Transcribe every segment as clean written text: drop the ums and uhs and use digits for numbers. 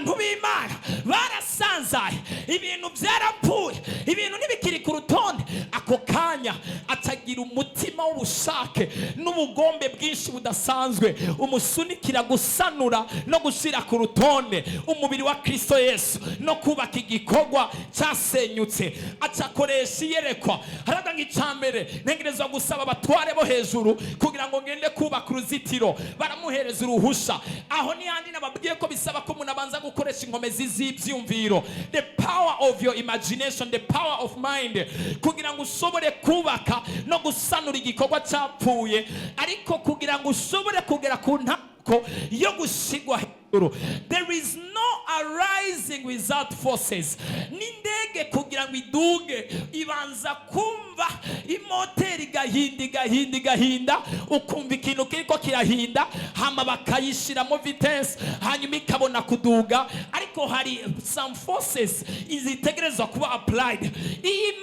Abantu b'Imana barasanzaye, ibintu byarapfuye, ibintu ntibikiri ku rutonde. Ako kanya atagira umutima w'ubushake n'ubugombe bwinshi budasanzwe umusunikira gusanura no gushyira ku rutonde umubiri wa Kristo Yesu no kubaka igikorwa cyasenyutse. Acakoresha iyerekwa, haravuga ngo: "Icya mbere, ntegerezwa gusaba abatware bo hejuru kugira ngo ngende kubaka uruzitiro." Baramuhereza uruhusha. Aho ni handi nababwiye ko bisaba ko umuntu abanza gukoresha inkomezi z'ibyumviro, the power of your imagination, the power of mind, kugira ngo ushobore kubaka no gusanura igikorwa cyapfuye. Ariko kugira ngo ushobore kugera ku ntako yo gusigwa hejuru, there is no arising without forces. N'indege kugira ngo iduge, ibanza kumva imoteri igahinda, igahinda, igahinda, ukumva ikintu kiriko kirahinda, hama bakayishiramo vitesse, hanyuma ikabona kuduga. Ariko hari some forces zitegerezwa kuba applied. Iyo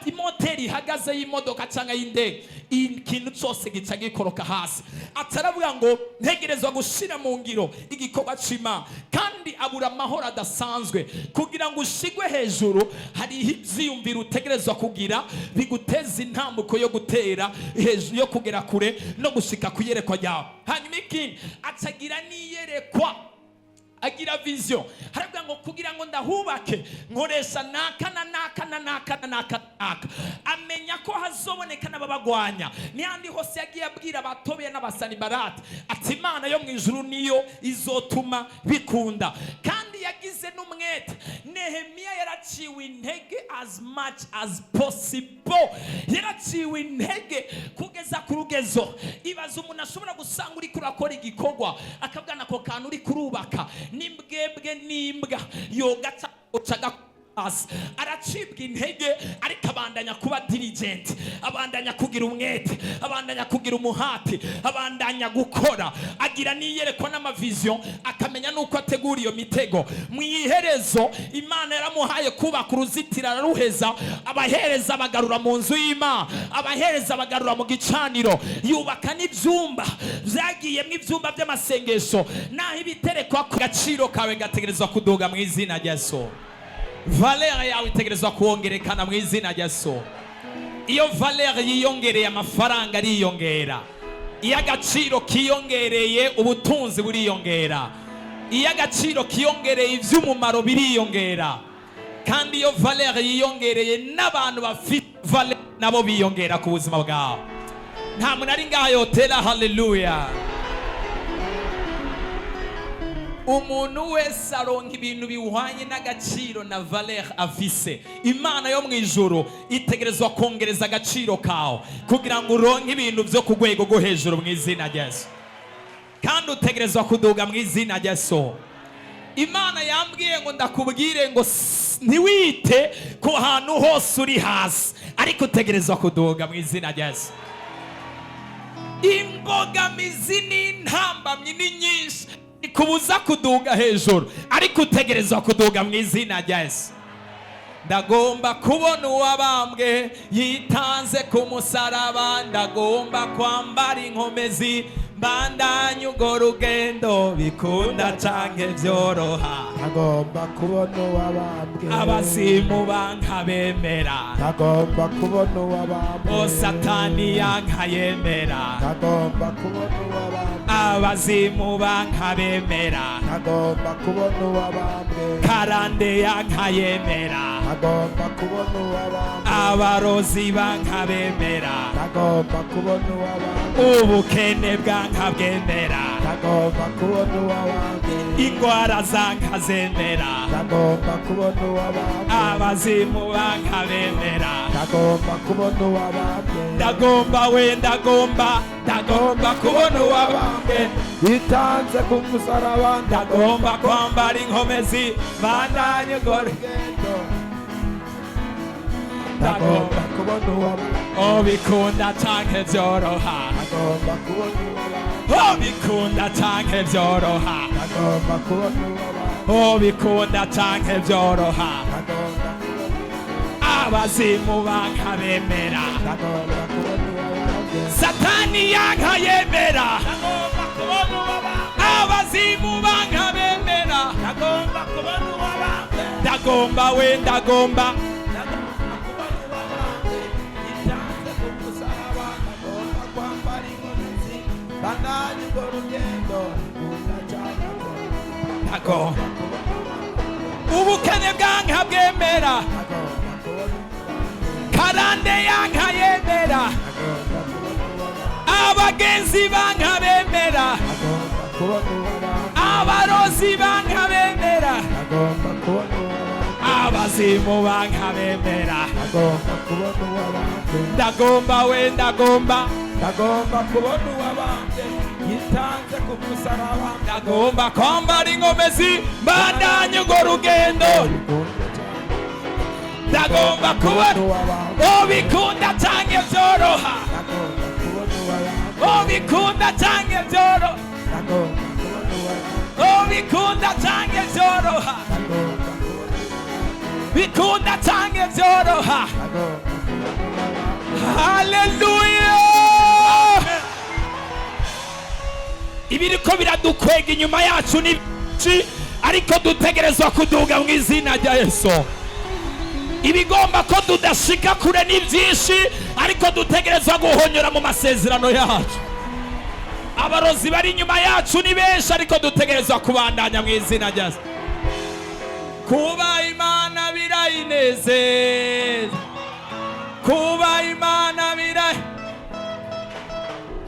imoteri ihagaze y'imodoka cyangwa y'indege, ikintu cyose gica gikoroka hasi. Ataravuga ngo: "Ntegerezwa gushira mu ngiro igikorwa c'Imana." Kandi abura amahoro adasanzwe. Kugira ngo ushigwe hejuru, hariho ivyiyumviro utegerezwa kugira biguteza intambuko yo gutera hejuru, yo kugera kure no gushika ku iyerekwa ryawe. Hanyuma ikindi, acagira n'iyerekwa, agira vision. Haravuga ngo: "Kugira ngo ndahubake, nkoresha naka na naka na naka na naka naka." Amenya ko hazoboneka n'ababagwanya. N'ahandi hose yagiye abwira abatobeya n'Abasanibarati ati: "Imana yo mu ijuru niyo izotuma bikunda." Kandi yagize n'umwete. Nehemiya yaraciwe intege as much as possible, yaraciwe intege kugeza ku rugezo. Ibaza umuntu ashobora gusanga uri kurakora igikorwa, akabwana ako kantu uri kurubaka n'imbwebwe n'imbwa yogaca ucaga hasi. Aracibwa intege, ariko abandanya kuba diligent, abandanya kugira umwete, abandanya kugira umuhati, abandanya gukora, agira n'iyerekwa n'ama vision, akamenya n'uko ategura iyo mitego. Mu iherezo Imana yaramuhaye kubaka uruzitiro, araruheza, abahereza bagarura mu nzu y'Imana, abahereza bagarura mu gicaniro, yubaka n'ibyumba byagiyemo ibyumba by'amasengesho naho ibiterekwa. Ku gaciro kawe gategerezwa kuduga mu izina rya Yesu. Valeur yawe itegerezwa kuwongerekana mu izina rya Yesu. Iyo valeur yiyongereye, amafaranga ariyongera. Iyo agaciro kiyongereye, ubutunzi buriyongera. Iyo agaciro kiyongereye, iby'umumaro biriyongera. Kandi iyo valeur yiyongereye, n'abantu bafite valeur nabo biyongera ku buzima bwawe. Nta muntu ari ngaho yotera haleluya? Umuntu wese aronka ibintu biwuhwanye n'agaciro na valeur afise. Imana yo mu ijuru itegerezwa kongereza agaciro kawe kugira ngo uronke ibintu byo ku rwego rwo hejuru mu izina rya Yesu. Kandi utegerezwa kuduga mu izina rya Yesu. Imana yambwiye ngo ndakubwire ngo ntiwite ku hantu hose uri hasi, ariko utegerezwa kuduga mu izina rya Yesu. Imbogamizi n'intambamyi ni nyinshi ikubuza kuduga hejuru, ariko utegerezwa kuduga mu izina rya Yesu. Ndagomba kubona uwabambwe yitanze ku musaraba, ndagomba kwambara inkomezi, mbandanye urwo rugendo, bikunda canke vyoroha. Ntagomba kubona uwabambwe. Abazimu bankabemera. Ntagomba kubona uwabambwe. O Satani yankayemera. Ntagomba kubona uwabambwe. Abazimu bankabemera. Ntagomba kubona uwabambwe. Karande yankayemera. Ntagomba kubona uwabambwe. Abarozi bankabemera. Ntagomba kubona uwabambwe. Ubukene bwankabwemera. Ntagomba kubona uwabambwe. Ingwara zankazemera. Ntagomba kubona uwabambwe. Abazimu bankabemera. Ntagomba kubona uwabambwe. Ndagomba we, ndagomba, ndagomba kubona uwabambwe yitanze ku musaraba. Ndagomba kwambara inkomezi, bandanye urwo rugendo. Ntagomba kubona uwabambwe. O bikunda canke vyoroha. Ntagomba kubona uwabambwe. O bikunda canke vyoroha. Ntagomba kubona uwabambwe. O bikunda canke vyoroha. Ntagomba kubona. Abazimu bankabemera. Ntagomba kubona uwabambwe. Satani yankayemera. Ntagomba kubona uwabambwe. Abazimu bankabemera. Ntagomba Ndagomba we, ndagomba. Ndagomba kubona uwabambwe yitanze ku musaraba. Ndagomba kwambara inkomezi, bandanye urwo rugendo nkunda cyane. Ndagomba. Ubukene bwanka bwemera. Ndagomba kubona. Karande yanka yemera. Ndagomba kubona uwabambwe. Abagenzi banka bemera. Ndagomba kubona uwabambwe. Abarozi banka bemera. Ndagomba kubona uwabambwe. Abazimu banka bemera. Ndagomba kubona uwabambwe. Ndagomba we, ndagomba. Ndagomba kubona uwabambwe yitanze ku musaraba. Ndagomba kwambara inkomezi, mbandanye urwo rugendo. Bikunda cyane. Ndagomba kubona. Uwabambwe. Ubikunda canke vyoroha. Ndagomba kubona uwabambwe. Ubikunda canke vyoroha. Ndagomba kubona uwabambwe. Ubikunda canke vyoroha. Ndagomba kubona. Bikunda canke vyoroha. Ndagomba kubona uwabambwe. Haleluya! Ibiriko biradukwega inyuma yacu ni byinshi, ariko dutegerezwa kuduga mu izina rya Yesu. Ibigomba ko tudashika kure ni byinshi, ariko dutegerezwa guhonyora mu masezerano yacu. Abarozi bari inyuma yacu ni benshi, ariko dutegerezwa kubandanya mu izina rya Yesu. Kuba Imana birayinezeza, kuba Imana birayi.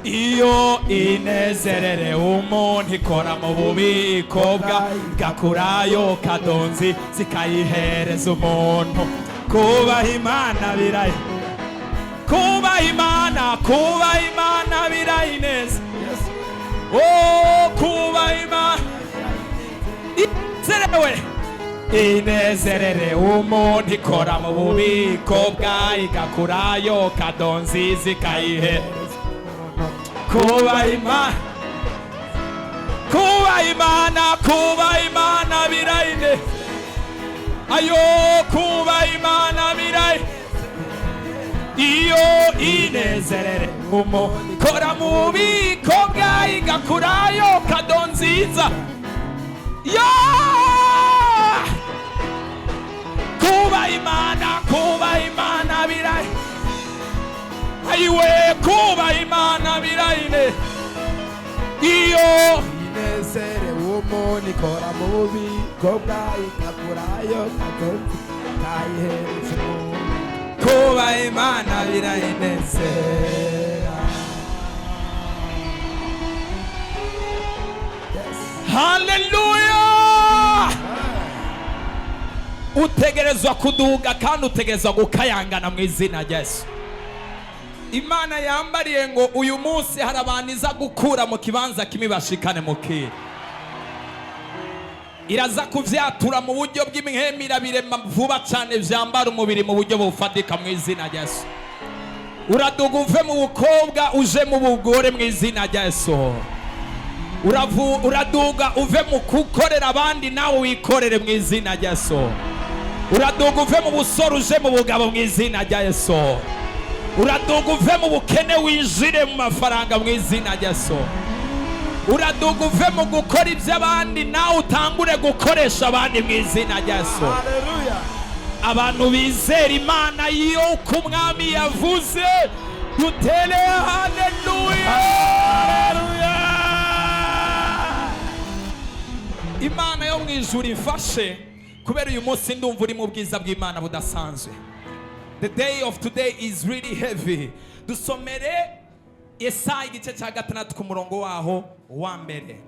Iyo inezerere umuntu, ikora mu bubiko bwa gakurayo kadonzi, zikayihereza umuntu. Kubaha Imana birayi, kubaha Imana, kubaha Imana birayineza. Oh, kubaha Imana inezerewe, inezerere umuntu, ikora mu bubiko bwayo, igakurayo kadonzi, zikayihereza. Kubaha Imana, kubaha Imana, kubaha Imana birayine. Ayo, kubaha Imana birayi. Iyo inezerere umuntu, ikora mu bubiko bwayo, igakurayo kado nziza yo. Kuba Imana, kuba Imana birayi. Ayiwe, kuba Imana birayine iyo. Inezere umuntu, ikora mu bubiko bwayo, igakurayo kadozi, ikayihereza umuntu. Kuba Imana birayinezera. Yes. Haleluya! Utegerezwa kuduga kandi utegerezwa gukayangana mu izina rya Yesu. Imana yambariye ngo uyu munsi hari abantu iza gukura mu kibanza kimwe bashikane mu kindi. Iraza kuvyatura mu buryo bw'imihemu, irabirema vuba cyane, vyambara umubiri mu buryo bufatika mu izina rya Yesu. Uraduga uve mu bukobwa uje mu bugore mu izina rya Yesu. Uraduga uve mu gukorera abandi, nawe wikorere mu izina rya Yesu. Uraduga uve mu busore uje mu bugabo mu izina rya Yesu. Uraduga uve mu bukene winjire mu mafaranga mu izina rya Yesu. Uraduga uve mu gukora iby'abandi, nawe utangure gukoresha abandi mu izina rya Yesu. Haleluya. Abantu bizera Imana yuko umwami yavuze, dutere haleluya. Haleluya. Imana yo mu ijuru ifashe, kubera uyu munsi ndumva uri mu bwiza bw'Imana budasanzwe. The day of today is really heavy. Dusomere Yesaya igice cya 6 ku murongo waho wa mbere.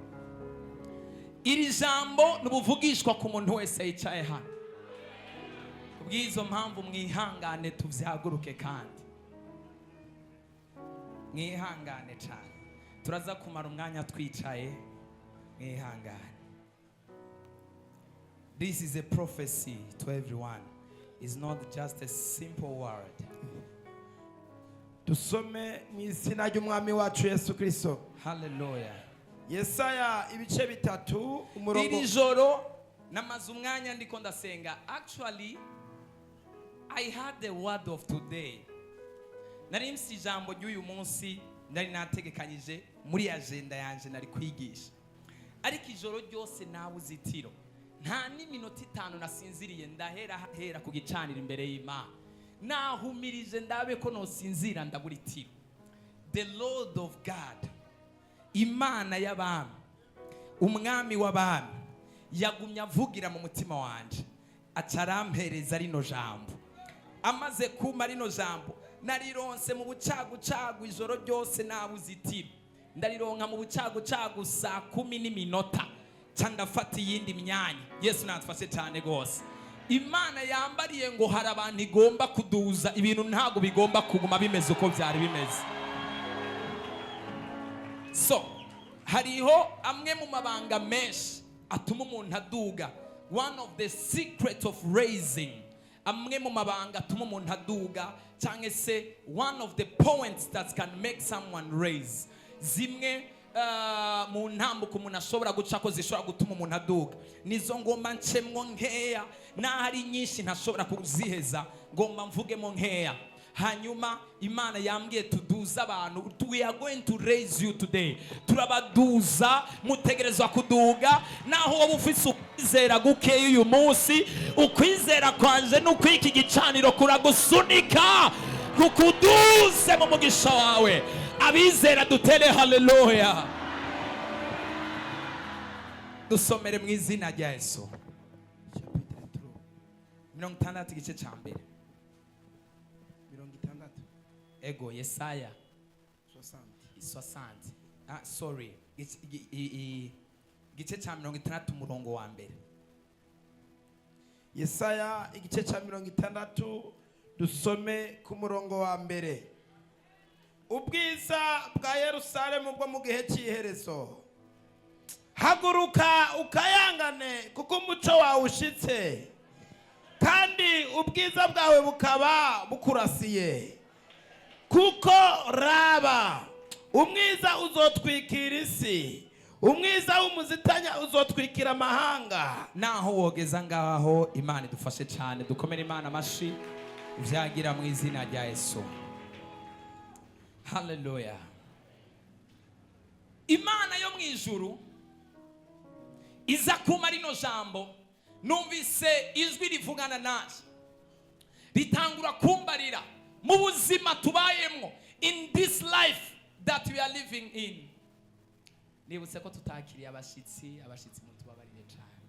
Iri jambo ni ubuvugishwa ku muntu wese yicaye hano. Kubw'izo mpamvu mwihangane tuvyaguruke, kandi mwihangane cyane, turaza kumara umwanya twicaye, mwihangane. This is a prophecy to everyone. It's not just a simple word. Dusome mu izina ry'umwami wacu Yesu Kirisito. Hallelujah. Yesaya ibice 3 umurongo. Iri joro namaze umwanya ndiko ndasenga. Actually, I had the word of today. Nari mfise ijambo ry'uyu munsi, nari nategekanyije muri agenda yanje, nari kwigisha, ariko ijoro ryose nabuze itiro. Nta n'iminota 5 nasinziriye, ndahera hera ku gicaniro imbere y'Imana, nahumirije ndabe ko nosinzira, ndabura itiro. The Lord of God, Imana y'abami, Umwami w'abami, yagumye avugira mu mutima wanje, aca arampereza rino jambo. Amaze kumpa rino jambo, narironse mu bucagucagu ijoro ryose, nabuze itiro, ndarironka mu bucagucagu saa 10 n'iminota, ca ndafata iyindi myanya. Yesu natufashe cyane rwose. Imana yambariye ngo hari abantu igomba kuduza, ibintu ntabwo bigomba kuguma bimeze uko byari bimeze. So hariho amwe mu mabanga menshi atuma umuntu aduga, one of the secret of raising, amwe mu mabanga atuma umuntu aduga, cyangwa se one of the points that can make someone raise, zimwe mu ntambuko umuntu ashobora guca ko zishobora gutuma umuntu aduga, nizo ngomba ncemwo nkeya. N'aho ari nyinshi ntashobora kuziheza, ngomba mvugemo nkeya. Hanyuma Imana yambwiye tuduze abantu. We are going to raise you today. Turabaduza, mutegerezwa kuduga. Naho wowe ufise ukwizera gukeya uyu munsi, ukwizera kwanje n'ukwiki gicaniro kuragusunika kukuduze mu mugisha wawe. Abizera dutere haleluya. Dusomere mu izina rya Yesu. Chapitre 3. 60, igice cya mbere. 60. Ego, Yesaya. 60. 60, ah, sorry, igice cya 60, umurongo wa mbere. Yesaya igice cya 60, dusome ku murongo wa mbere. Ubwiza bwa Yerusalemu bwo mu gihe cy'iherezo. Haguruka ukayangane, kuko umuco wawe ushitse, kandi ubwiza bwawe bukaba bukurasiye. Kuko raba, umwiza uzotwikira isi, umwiza w'umuzitanya uzotwikira amahanga. Naho wogeza ngaho, Imana idufashe cyane. Dukomere Imana amashi vyagira mu izina rya Yesu. Haleluya. Imana yo mu ijuru iza kuma rino jambo, numvise ijwi rivugana naje, ritangura kumbarira mu buzima tubayemwo, in this life that we are living in. Nibutse ko tutakiriye abashyitsi. Abashyitsi, mutubabarire cyane,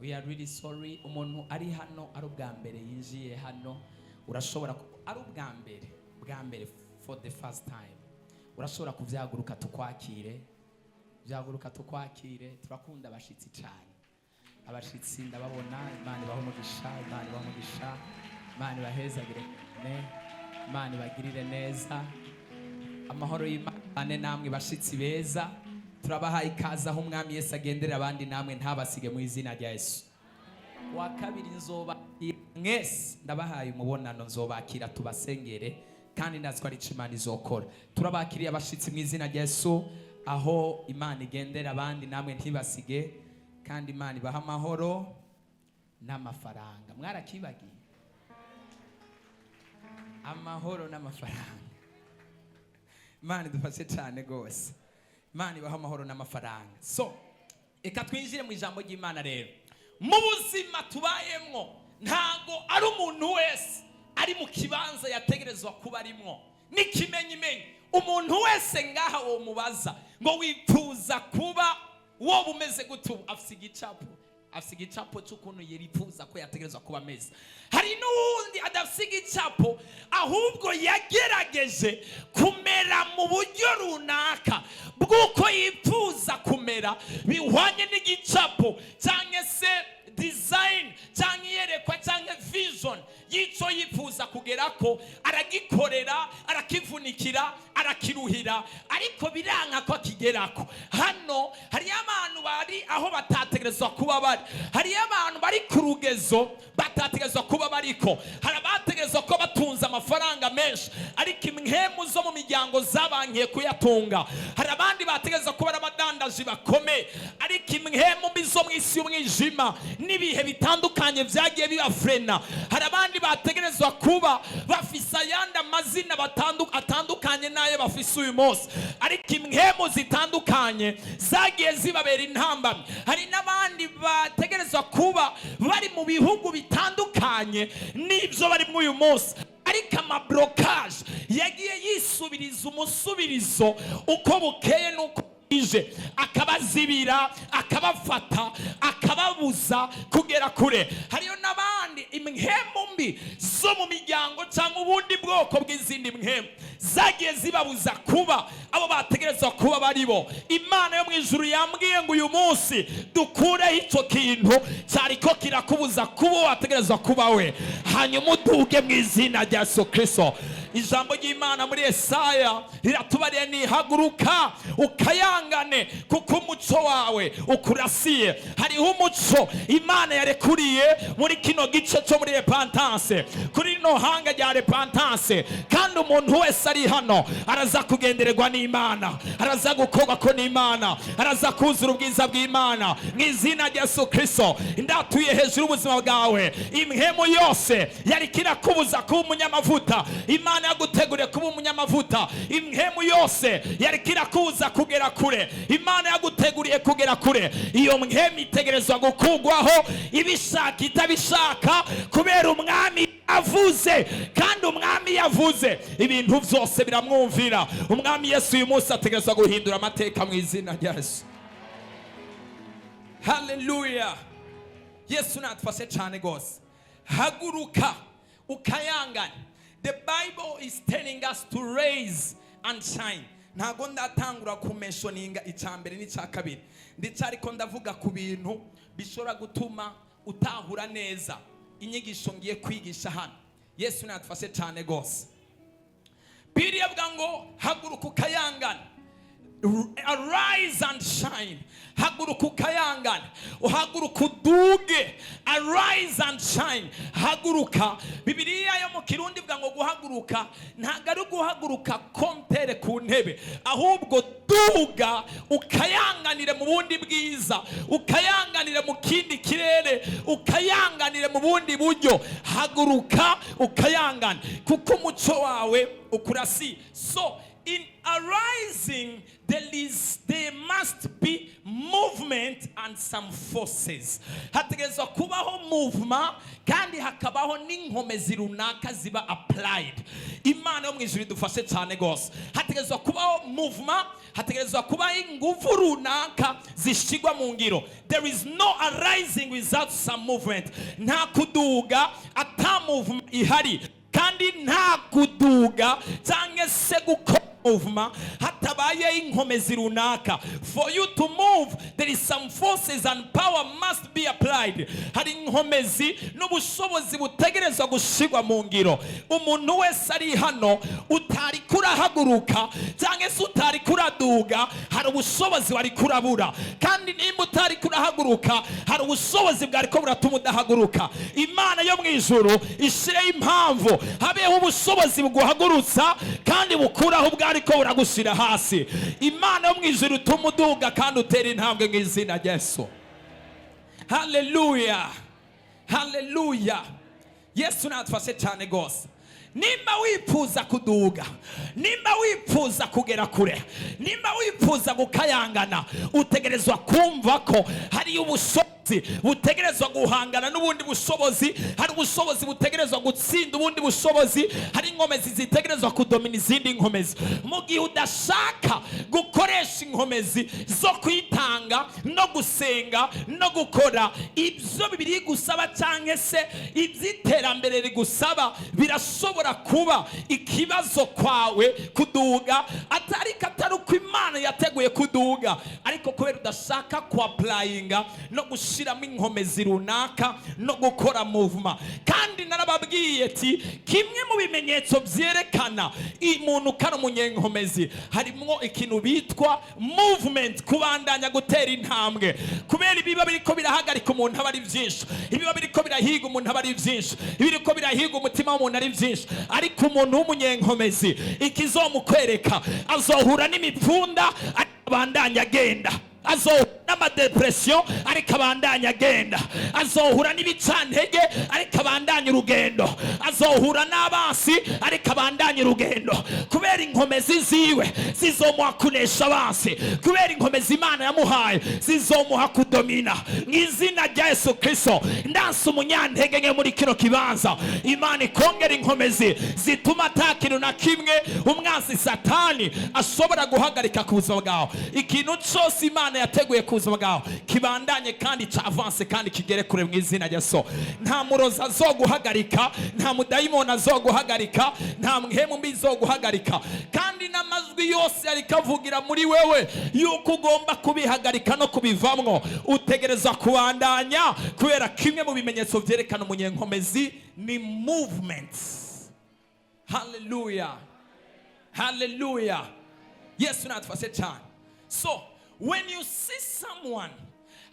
we are really sorry. Umuntu ari hano ari ubwa mbere yinjiye hano, urashobora ari ubwa mbere bwa mbere, for the first time, urashobora kubyaguruka tukwakire. Byaguruka tukwakire, turakunda abashyitsi cyane. Abashyitsi ndababona, Imana ibahe umugisha, Imana ibahe umugisha, Imana ibahezagire cyane, Imana ibagirire neza. Amahoro y'Imana namwe bashyitsi beza. Turabahaye ikaze aho Umwami Yesu agenderera abandi, namwe ntabasige mu izina rya Yesu. Wa kabiri nzobakira mwese, ndabahaye umubonano, nzobakira tubasengere, kandi ndazi ko ari ico Imana izokora. Turabakiriye abashyitsi mu izina rya Yesu. Aho Imana igendera abandi, namwe ntibasige, kandi Imana ibaha amahoro n'amafaranga. Mwarakibagiye amahoro n'amafaranga. Imana idufashe cyane rwose. Imana ibaha amahoro n'amafaranga. So reka twinjire mu ijambo ry'Imana. Rero mu buzima tubayemwo, ntago ari umuntu wese ari mu kibanza yategerezwa kuba arimwo. N'ikimenyimenyi, umuntu wese ngaha wo mubaza ngo wifuza kuba wowe umeze gute ubu, afise igicapo, afise igicapo cy'ukuntu yirifuza ko yategerezwa kuba ameze. Hari n'uwundi adafise igicapo, ahubwo yagerageje kumera mu buryo runaka bw'uko yifuza kumera, bihwanye n'igicapo cyangwa se design cyangwa iyerekwa cyangwa vision y'icyo yifuza kugera ko, aragikorera, arakivunikira, arakiruhira, ariko biranka ko akigerako. Hano hariyo abantu bari aho batategerezwa kuba bari, hariyo abantu bari ku rugezo batategerezwa kuba bariko, hari abategerezwa kuba batunze amafaranga menshi, ariko impwemu zo mu miryango zabankiye kuyatunga. Hari abandi bategerezwa kuba ari abadandaji bakomeye, ariko impwemu mbi zo mu isi y'umwijima n'ibihe bitandukanye byagiye bibafrena. Hari abandi bategerezwa kuba bafise ayandi amazina atandukanye n'ayo bafise uyu munsi, ariko impwemu zitandukanye zagiye zibabera intambamyi. Hari n'abandi bategerezwa Bategerezwa kuba bari mu bihugu bitandukanye n'ibyo barimo uyu munsi, ariko ama blocage yagiye yisubiriza umusubirizo uko bukeye n'uko bwije, akabazibira, akabafata, akababuza kugera kure. Hariyo n'abandi impwemu mbi zo mu miryango cyangwa ubundi bwoko bw'izindi mpwemu zagiye zibabuza kuba abo bategerezwa kuba bari bo. Imana yo mu ijuru yambwiye ngo uyu munsi dukureho icyo kintu cyariko kirakubuza kuba uwo wategerezwa kuba we, hanyuma uduge mu izina rya Yesu Kirisito. Ijambo ry'Imana muri Esaya riratubariye: "Nihaguruka ukayangane, kuko umuco wawe ukurasiye." Hariho umuco Imana yarekuriye muri kino gice cyo muri repentance, kuri rino hanga rya repentance, kandi umuntu wese ari hano araza kugendererwa n'Imana, araza gukorwa ko n'Imana, araza kuzura ubwiza bw'Imana mu izina rya Yesu Kirisito. Ndatuye hejuru y'ubuzima bwawe impwemu yose yari kirakubuza kuba umunyamavuta Imana yaguteguriye kuba umunyamavuta, impwemu yose yari kirakubuza kugera kure Imana yaguteguriye kugera kure. Iyo mpwemu itegerezwa gukugwaho, ibishaka itabishaka, kubera Umwami avuze, kandi Umwami yavuze ibintu byose biramwumvira. Umwami Yesu uyu munsi ategerezwa guhindura amateka mu izina rya Yesu. Haleluya! Yesu natufashe cyane rwose. Haguruka ukayangane. The Bible is telling us to raise and shine. Ntabwo ndatangura kumentioninga icya mbere n'icya kabiri, ndetse ariko ndavuga ku bintu bishobora gutuma utahura neza inyigisho ngiye kwigisha hano. Yesu natufashe cyane rwose. Biriya avuga ngo haguruka ukayangana, arise and shine. Haguruka ukayangana, uhaguruka uduge, arise and shine, haguruka. Bibiliya yo mu Kirundi ivuga ngo guhaguruka ntabwo ari uguhaguruka komtere ku ntebe, ahubwo duga ukayanganire mu bundi bwiza, ukayanganire mu kindi kirere, ukayanganire mu bundi buryo. Haguruka ukayangana, kuko umuco wawe ukurasi. So in arising there must be movement and some forces. Hategerezwa kubaho movement kandi hakabaho n'inkomezi runaka ziba applied. Imana yo mu ijuru idufashe cyane rwose. Hategerezwa kubaho movement, hategerezwa kubaho ingufu runaka zishyirwa mu ngiro. There is no arising without some movement. Nta kuduga ata movement ihari, kandi nta kuduga cyangwa se gukora movement hatabaye inkomezi runaka. For you to move, there is some forces and power must be applied. Hari inkomezi n'ubushobozi butegerezwa gushyirwa mu ngiro. Umuntu wese ari hano utari kurahaguruka cyangwa se utari kuraduga, hari ubushobozi wari kurabura, kandi nimba utari kurahaguruka, hari ubushobozi bwari ko buratuma udahaguruka. Imana yo mu ijuru ishireho impamvu habeho ubushobozi buguhagurutsa kandi bukuraho ubwari ko buragushyira hasi. Imana yo mu ijuru ituma uduga kandi utera intambwe mu izina rya Yesu. Haleluya, haleluya! Yesu natufashe cyane rwose. Nimba wifuza kuduga, nimba wifuza kugera kure, nimba wifuza gukayangana, utegerezwa kumva ko hariyo ubushobozi butegerezwa guhangana n'ubundi bushobozi, hari ubushobozi butegerezwa gutsinda ubundi bushobozi, hari inkomezi zitegerezwa kudomina izindi nkomezi. Mu gihe udashaka gukoresha inkomezi zo kwitanga no gusenga no gukora ibyo bibiri gusaba cyangwa se iby'iterambere rigusaba, birashobora kuba ikibazo kwawe kuduga, atari uko Imana yateguye kuduga, ariko kubera udashaka kuapplyinga no gushyiramo inkomezi runaka no gukora movement. Kandi narababwiye ati kimwe mu bimenyetso byerekana umuntu kari umunyenkomezi harimo ikintu bitwa movement, kubandanya gutera intambwe, kubera ibiba biriko birahagarika umuntu aba ari byinshi, ibiba biriko birahiga umuntu aba ari byinshi, ibiriko birahiga umutima w'umuntu ari byinshi. Ariko umuntu w'umunyenkomezi ikizomukwereka, azohura n'imipfunda abandanya agenda. Azohura n'ama dépression, ariko abandanya agenda. Azohura n'ibicantege, ariko abandanya urugendo. Azohura n'abansi, ariko abandanya urugendo, kubera inkomezi ziwe zizomuha kunesha abansi, kubera inkomezi Imana yamuhaye zizomuha kudomina. Mu izina rya Yesu Kristo, ndanse umunyantege nke muri kino kibanza. Imana ikongera inkomezi zituma ata kintu na kimwe umwansi Satani ashobora guhagarika ku buzima bwawe. Ikintu cyose Imana yateguye ku buzima bwawe kibandanye kandi ca avance kandi kigere kure mu izina rya So. Nta murozi azoguhagarika, nta mudayimoni azoguhagarika, nta mpwemu mbi izoguhagarika. Kandi n'amajwi yose ariko avugira muri wewe yuko ugomba kubihagarika no kubivamwo, utegereza kubandanya, kubera kimwe mu bimenyetso byerekana umunyenkomezi ni movement. Haleluya, haleluya! Yesu natufashe cyane. So when you see someone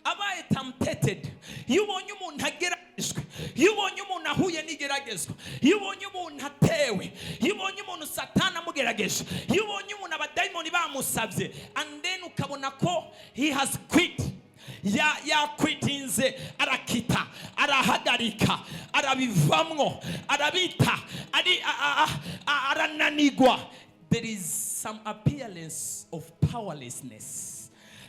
abaye tempted, iyo ubonye umuntu ageragejwe, iyo ubonye umuntu ahuye n'igeragezwa, iyo ubonye umuntu atewe, iyo ubonye umuntu Satani amugerageje, iyo ubonye umuntu abadayimoni bamusabye, and then ukabona ko he has quit, yakwitinze, arakita, arahagarika, arabivamwo, arabita, ari arananigwa, there is some appearance of powerlessness.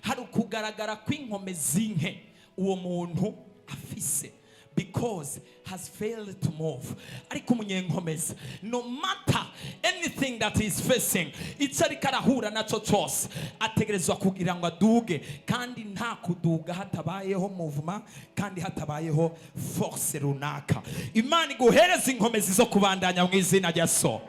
Hari ukugaragara kw'inkomezi nke uwo muntu afise, because has failed to move. Ariko umunyenkomezi, no matter anything that he is facing, icyo ariko arahura nacyo cyose, ategerezwa kugira ngo aduge, kandi nta kuduga hatabayeho movement, kandi hatabayeho force runaka. Imana iguhereza inkomezi zo kubandanya mu izina rya So.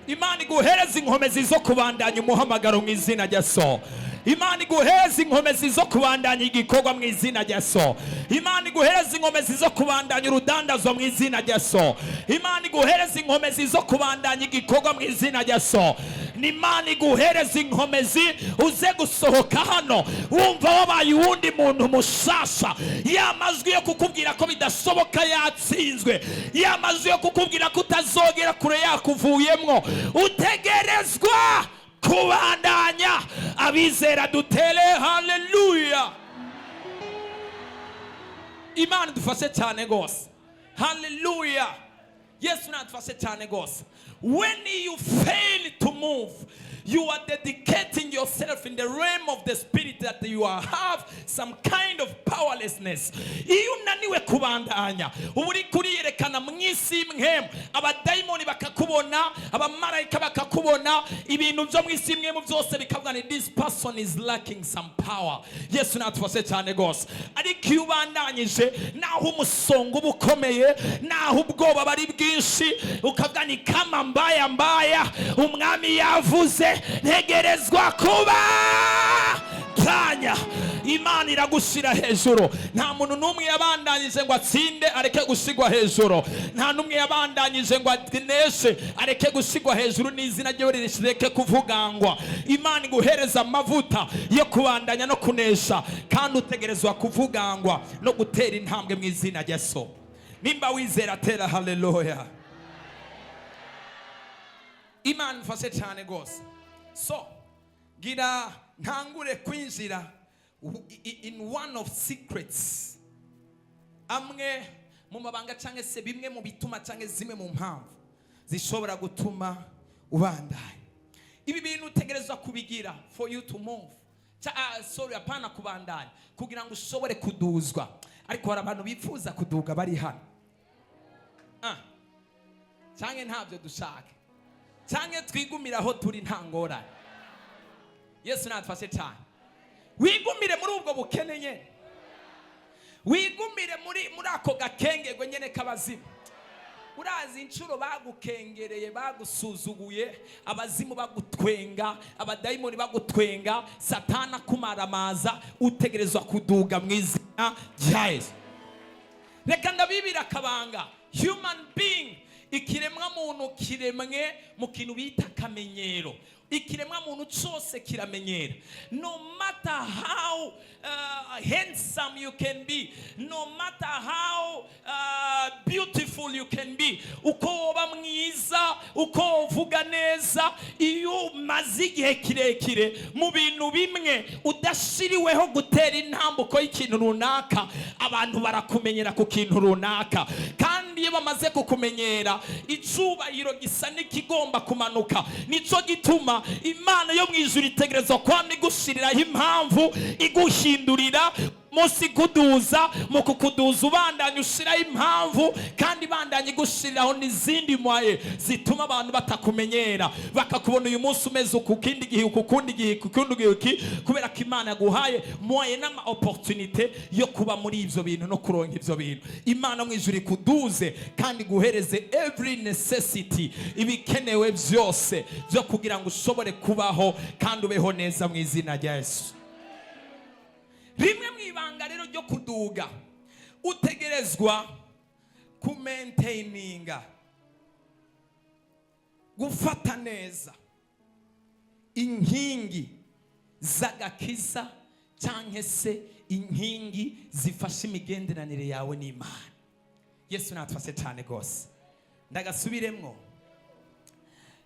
Imana iguhereza inkomezi zo kubandanya umuhamagaro mu izina rya So. Imana iguhereza inkomezi zo kubandanya igikorwa mu izina rya So. Imana iguhereza inkomezi zo kubandanya urudandazwa mu izina rya So. Imana iguhereza inkomezi zo kubandanya igikorwa mu izina rya So. Ni Imana iguhereza inkomezi, uze gusohoka hano wumva wabaye uwundi muntu mushasha. Ya majwi yo kukubwira ko bidashoboka yatsinzwe, ya majwi yo kukubwira ko utazogera kure yakuvuyemwo. Utegerezwa kubandanya. Abizera dutere haleluya. Imana idufashe cyane rwose. Haleluya! Yesu natufashe cyane rwose. When you fail to move, you are dedicating yourself in the realm of the spirit that you are have some kind of powerlessness. Iyo unaniwe kubandanya, uba uri kuriyerekana mu isi y'impwemu, abadayimoni bakakubona, abamarayika bakakubona, ibintu byo mu isi y'impwemu byose bikavuga ni this person is lacking some power. Yesu natufashe cyane rwose. Ariko iyo ubandanyije, naho umusonga uba ukomeye, naho ubwoba bari bwinshi, ukavuga ni kama mbaya mbaya, Umwami yavuze, ntegerezwa kuba tanya. Imana iragushyira hejuru. Nta muntu n'umwe yabandanyije ngo atsinde areke gusigwa hejuru. Nta n'umwe yabandanyije ngo aneshe areke gusigwa hejuru n'izina rye rireke kuvugangwa. Imana iguhereza amavuta yo kubandanya no kunesha, kandi utegerezwa kuvugangwa no gutera intambwe mu izina rya So. Nimba wizera, tera haleluya. Imana ifashe cyane rwose. So gira ntangure kwinjira in one of secrets, amwe mu mabanga cyangwa se bimwe mu bituma cyangwa zimwe mu mpamvu zishobora gutuma ubandanya. Ibi bintu utegerezwa kubigira for you to move. Sorry, apana kubandanya, kugira ngo ushobore kuduzwa. Ariko hari abantu bifuza kuduga bari hano? Cyangwa ntabyo dushaka, cyangwa twigumire aho turi, nta ngorane? Yesu natufashe cyane. Wigumire muri ubwo bukene nyene, wigumire muri ako gakengerwe nyene k'abazimu. Urazi inshuro bagukengereye, bagusuzuguye, abazimu bagutwenga, abadayimoni bagutwenga, Satana akumaramaza. Utegerezwa kuduga mu izina rya Yesu. Reka ndabibira akabanga. Human being, ikiremwa muntu kiremwe mu kintu bita akamenyero. Ikiremwa muntu cyose kiramenyera. No matter how handsome you can be, no matter how beautiful you can be, uko woba mwiza, Uko uvuga neza, iyo umaze igihe kirekire mu bintu bimwe, udashiriweho gutera intambuko y'ikintu runaka, abantu barakumenyera ku kintu runaka. Kandi iyo bamaze kukumenyera, icubahiro gisa n'ikigomba kumanuka. Nico gituma Imana yo mu ijuru itegerezwa kwama igushiriraho impamvu, iguhindurira munsi, kuduza mu kukuduza, ubandanya ushiraho impamvu, kandi bandanya igushiriraho n'izindi moyens zituma abantu batakumenyera, bakakubona uyu munsi umeze uku, kindi gihe uku, kundi gihe uku, kundi gihe iki, kubera ko Imana yaguhaye moyens n'ama opportunité yo kuba muri ivyo bintu no kuronka ivyo bintu. Imana mu ijuru ikuduze kandi iguhereze every necessity, ibikenewe byose byo kugira ngo ushobore kubaho kandi ubeho neza, mu izina rya Yesu. Rimwe mu ibanga rero ryo kuduga, utegerezwa kumaintaininga, gufata neza inkingi z'agakiza, cyangwa se inkingi zifasha imigenderanire yawe n'Imana. Yesu natwase cyane rwose. Ndagasubiremwo: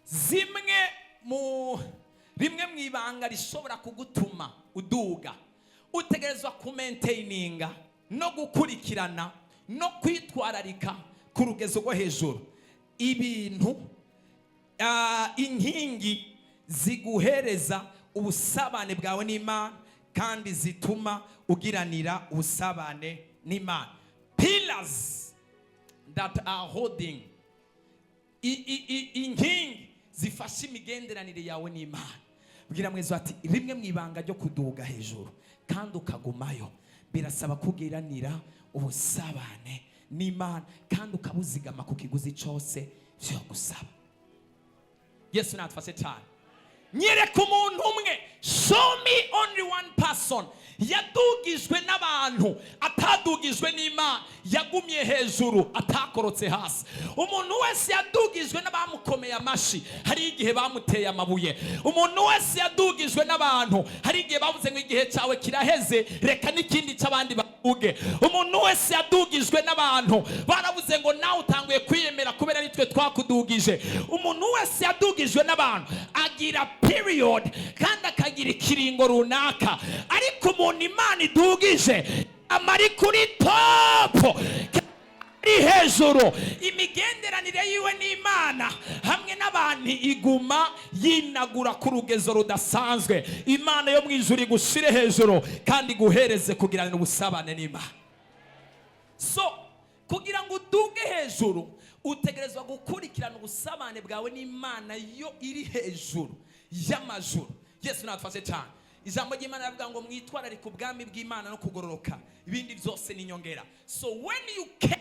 zimwe mu rimwe mu ibanga rishobora kugutuma uduga, utegerezwa kumaintaininga no gukurikirana no kwitwararika ku rugezo rwo hejuru ibintu, inkingi ziguhereza ubusabane bwawe n'Imana kandi zituma ugiranira ubusabane n'Imana, pillars that are holding, inkingi zifasha imigenderanire yawe n'Imana. Bwira mwiza ati: "Rimwe mu ibanga ryo kuduga hejuru kandi ukagumayo, birasaba kugiranira ubusabane n'Imana kandi ukabuzigama ku kiguzi cyose vyo gusaba." Yesu natufashe cyane. Nyereka umuntu umwe, show me only one person yadugijwe n'abantu, atadugijwe n'Imana, yagumye hejuru, atakorotse hasi. Umuntu wese yadugijwe n'abamukomeye amashi, hari igihe bamuteye amabuye. Umuntu wese yadugijwe n'abantu, hari igihe bavuze ngo igihe cyawe kiraheze, reka n'ikindi cy'abandi bavuge. Umuntu wese yadugijwe n'abantu, baravuze ngo nawe utanguye kwiyemera kubera ari twe twakudugije. Umuntu wese yadugijwe n'abantu agira period kandi akagira ikiringo runaka, ariko umuntu Imana idugije amari kuri top, ari hejuru. Imigenderanire yiwe n'Imana hamwe n'abantu iguma yinagura ku rugezo rudasanzwe. Imana yo mu ijuru igushire hejuru kandi iguhereze kugirana ubusabane n'Imana. So kugira ngo uduge hejuru, utegerezwa gukurikirana ubusabane bwawe n'Imana yo iri hejuru y'amajuru. Yesu natufashe cyane. Ijambo ry'Imana rivuga ngo mwitwararike ubwami bw'Imana no kugororoka, ibindi byose ni inyongera. So when you care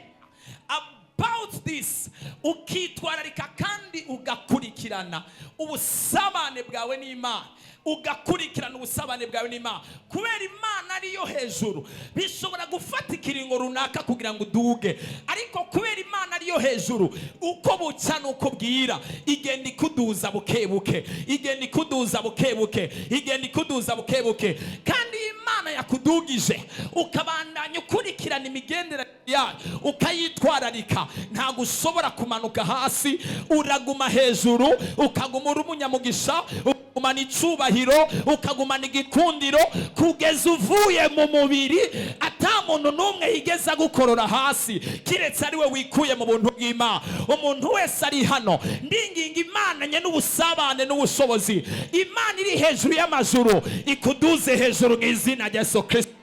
about this, ukitwararika kandi ugakurikirana ubusabane bwawe n'Imana, ugakurikirana ubusabane bwawe n'Imana, kubera Imana ariyo hejuru, bishobora gufata ikiringo runaka kugira ngo uduge, ariko kubera Imana ariyo hejuru, uko bucya n'uko bwira igenda ikuduza buke buke, igenda ikuduza buke buke, igenda ikuduza buke buke. Kandi iyo Imana yakudugije, ukabandanya ukurikirana imigenderanire yayo, ukayitwararika, ntabwo ushobora kumanuka hasi. Uraguma hejuru, ukaguma uri umunyamugisha, ukagumana icubahiro, ukagumana igikundiro kugeza uvuye mu mubiri, ata muntu n'umwe yigeze agukorora hasi, kiretse ari we wikuye mu buntu bw'Imana. Umuntu wese ari hano, ndinginga Imana nye n'ubusabane n'ubushobozi, Imana iri hejuru y'amajuru, ikuduze hejuru mu izina rya Yesu Kirisito.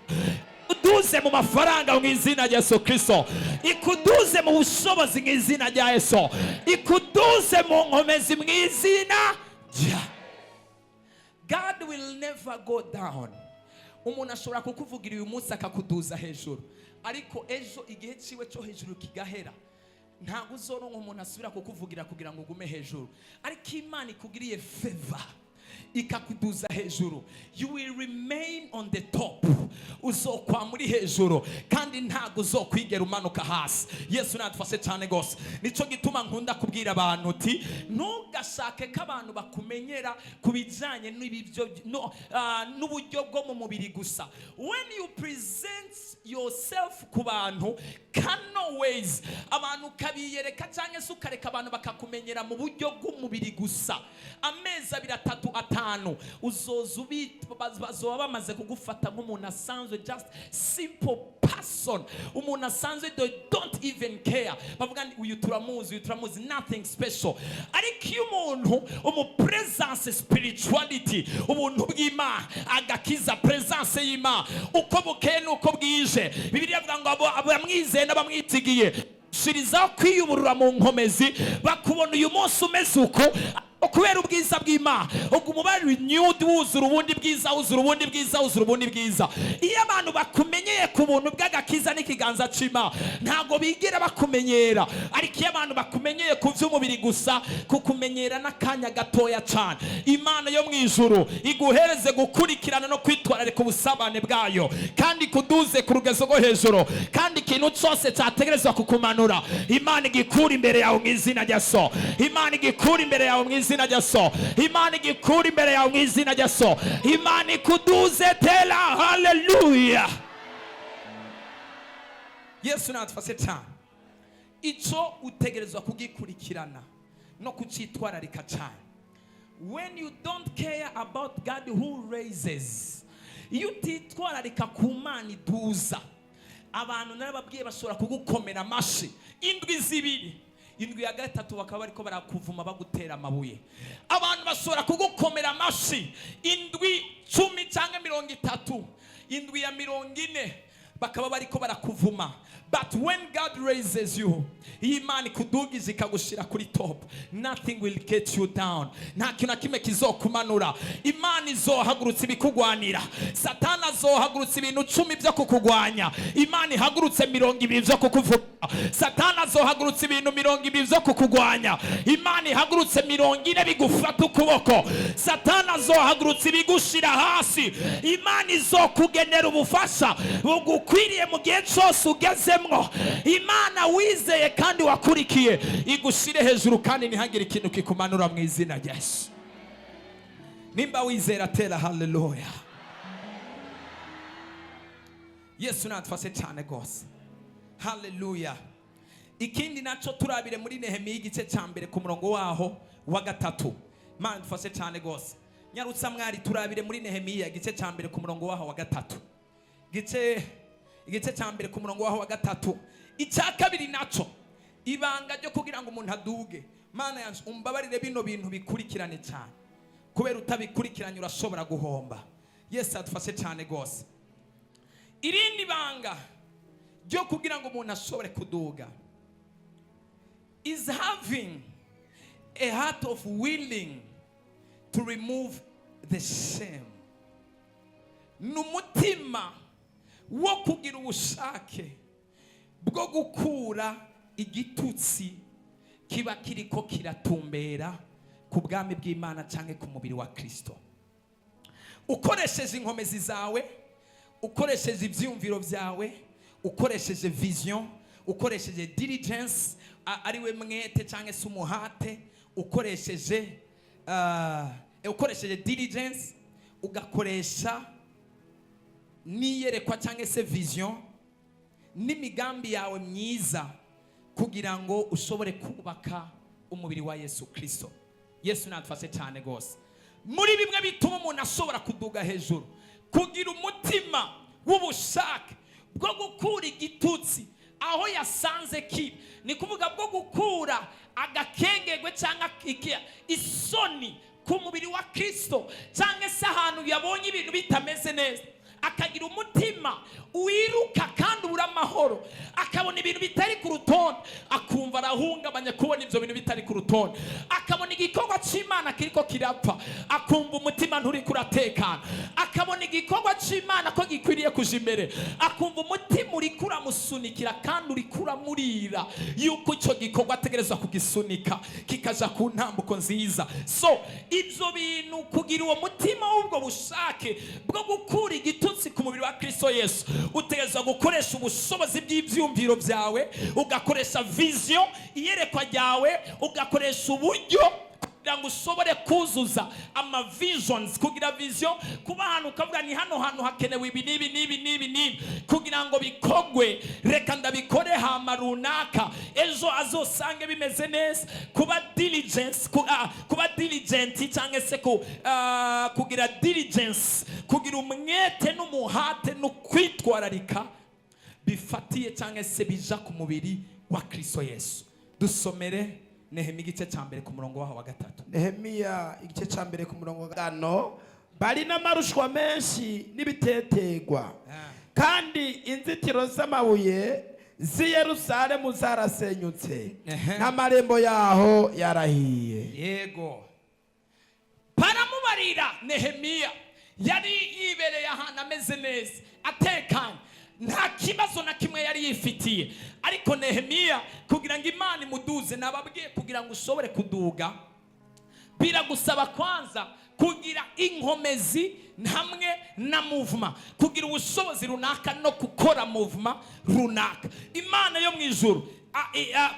Ikuduze mu mafaranga mu izina rya Yesu Kirisito. Ikuduze mu bushobozi mu izina rya Yesu. Ikuduze mu nkomezi mu izina rya. God will never go down. Umuntu ashobora kukuvugira uyu munsi akakuduza hejuru, ariko ejo igihe ciwe cyo hejuru kigahera, ntabwo uzoronka umuntu asubira kukuvugira kugira ngo ugume hejuru. Ariko Imana ikugiriye favor, ikakuduza hejuru, you will remain on the top. Uzokwa muri hejuru kandi. Kandi ntabwo uzokwigera umanuka hasi. Yesu nadufashe cyane rwose. Nicyo gituma nkunda kubwira abantu uti: "Ntugashake ko abantu bakumenyera ku bijyanye n'ibibyo no, n'uburyo bwo mu mubiri gusa." When you present yourself ku bantu kano ways, abantu ukabiyereka cyangwa se ukareka abantu bakakumenyera mu buryo bw'umubiri gusa, amezi 2, 3, 5, uzoza bazoba bamaze kugufata nk'umuntu asanzwe, just simple person, umuntu asanzwe. They don't even care. Bavuga ngo: "Uyu turamuzi, uyu turamuzi, nothing special." Ariko iyo umuntu umu presence spirituality, ubuntu bw'Imana, agakiza, presence y'Imana, uko bukeye n'uko bwije, Bibiliya ivuga ngo abamwizeye n'abamwitigiye shirizaho kwiyuburura mu nkomezi. Bakubona uyu munsi umeze uko kubera ubwiza bw'Imana, ubwo umubare renewed, wuzura ubundi bwiza, wuzura ubundi bwiza, wuzura ubundi bwiza. Iyo abantu bakumenyeye ku buntu bw'agakiza n'ikiganza c'Imana, ntabwo bigera bakumenyera. Ariko iyo abantu bakumenyeye ku by'umubiri gusa, kukumenyera n'akanya gatoya cyane. Imana yo mu ijuru iguhereze gukurikirana no kwitwararika ubusabane bwayo, kandi kuduze ku rugezo rwo hejuru. Kandi ikintu cyose cyategerezwa kukumanura, Imana igikura imbere yawe mu izina rya So. Imana igikura imbere yawe mu izina rya So. Imana igikura imbere yawe mu izina rya So. Imana ikuduze. Tera haleluya. Yesu natufashe cyane. Icyo utegerezwa kugikurikirana no kucyitwararika cyane. When you don't care about God who raises, iyo utitwararika ku Mana iduza, abantu narababwiye bashobora kugukomera amashi indwi 2, indwi ya gatatu bakaba bariko barakuvuma, bagutera amabuye. Abantu bashobora kugukomera amashi indwi 10 cyangwa 30, indwi ya 40 bakaba bariko barakuvuma. But when God raises you, iyo Imana ikudugiza ikagushira kuri top, nothing will get you down. Nta kintu na kimwe kizokumanura. Imana izohagurutsa ibikugwanira. Satani azohagurutsa ibintu 10 byo kukugwanya, Imana ihagurutse 20 byo kukuvuga. Satani azohagurutsa ibintu 20 byo kukugwanya, Imana ihagurutse 40 bigufata ukuboko. Satani azohagurutsa ibigushira hasi, Imana izokugenera ubufasha bugukwiriye mu gihe cyose ugezemwo. Imana wizeye kandi wakurikiye igushire hejuru, kandi ntihagire ikintu kikumanura mu izina rya Yesu. Nimba wizera, tera haleluya. Yesu natufashe cyane rwose. Haleluya. Ikindi nacyo, turabire muri Nehemiya igice cya 1 ku murongo waho wa 3. Mana dufashe cyane rwose. Nyarutsa mwari, turabire muri Nehemiya igice cya 1 ku murongo waho wa 3. Igice cya 1 ku murongo waho wa 3. Icya kabiri nacyo, ibanga ryo kugira ngo umuntu aduge. Mana yanjye, umbabarire, bino bintu bikurikirane cyane, kubera utabikurikiranye urashobora guhomba. Yesu adufashe cyane rwose. Irindi banga ryo kugira ngo umuntu ashobore kuduga is having a heart of willing to remove the shame. Ni umutima wo kugira ubushake bwo gukura igitutsi kiba kiriko kiratumbera ku bwami bw'Imana cyangwa ku mubiri wa Kristo, ukoresheje inkomezi zawe, ukoresheje ibyiyumviro byawe, ukoresheje vision, ukoresheje diligence, ariwe mwete cyangwa se umuhate, ukoresheje diligence, ugakoresha n'iyerekwa cyangwa se vision n'imigambi yawe myiza kugira ngo ushobore kubaka umubiri wa Yesu Kristo. Yesu natufashe cyane rwose. Muri bimwe bituma umuntu ashobora kuduga hejuru, kugira umutima w'ubushake bwo gukura igitutsi aho yasanze kibi, ni kuvuga bwo gukura agakengegwe cyangwa isoni ku mubiri wa Kristo, cyangwa se ahantu yabonye ibintu bitameze neza, akagira umutima wiruka kandi ubura amahoro, akabona ibintu bitari ku rutonde, akumva arahungabanya kubona ibyo bintu bitari ku rutonde, akabona igikorwa cy'Imana kiriko kirapfa, akumva umutima nturi kuratekana, akabona Akabona igikorwa cy'Imana ko gikwiriye kuja imbere, akumva umutima uriko uramusunikira kandi uriko uramurira yuko icyo gikorwa ategerezwa kugisunika kikaja ku ntambuko nziza. So ibyo bintu, kugira uwo mutima w'ubwo bushake bwo gukura igitutsi ku mubiri wa Kristo Yesu, utegerezwa gukoresha ubushobozi bw'ibyumviro byawe, ugakoresha vision, iyerekwa ryawe, ugakoresha uburyo kugira ngo ushobore kuzuza ama visions. Kugira vision, kuba ahantu ukavuga ni hano hantu hakenewe ibi n'ibi n'ibi n'ibi n'ibi kugira ngo bikogwe, reka ndabikore, hama runaka ejo azosange bimeze neza. Kuba diligence, kuba diligent cyangwa se kugira diligence, kugira umwete n'umuhate no kwitwararika bifatiye cyangwa se bija ku mubiri wa Kristo Yesu. Dusomere Nehemiya igice cya 1 ku murongo waho wa 3. Nehemiya igice cya 1 ku murongo wa 5: "Bari n'amarushwa menshi n'ibitetegwa, kandi inzitiro z'amabuye z'i Yerusalemu zarasenyutse, n'amarembo yaho yarahiye." Yego, baramubarira. Nehemiya yari yibereye ahantu ameze neza, atekanye, nta kibazo na kimwe yari yifitiye. Ariko Nehemiya, kugira ngo Imana imuduze, nababwiye, kugira ngo ushobore kuduga biragusaba kwanza kugira inkomezi hamwe na movement, kugira ubushobozi runaka no gukora movement runaka. Imana yo mu ijuru,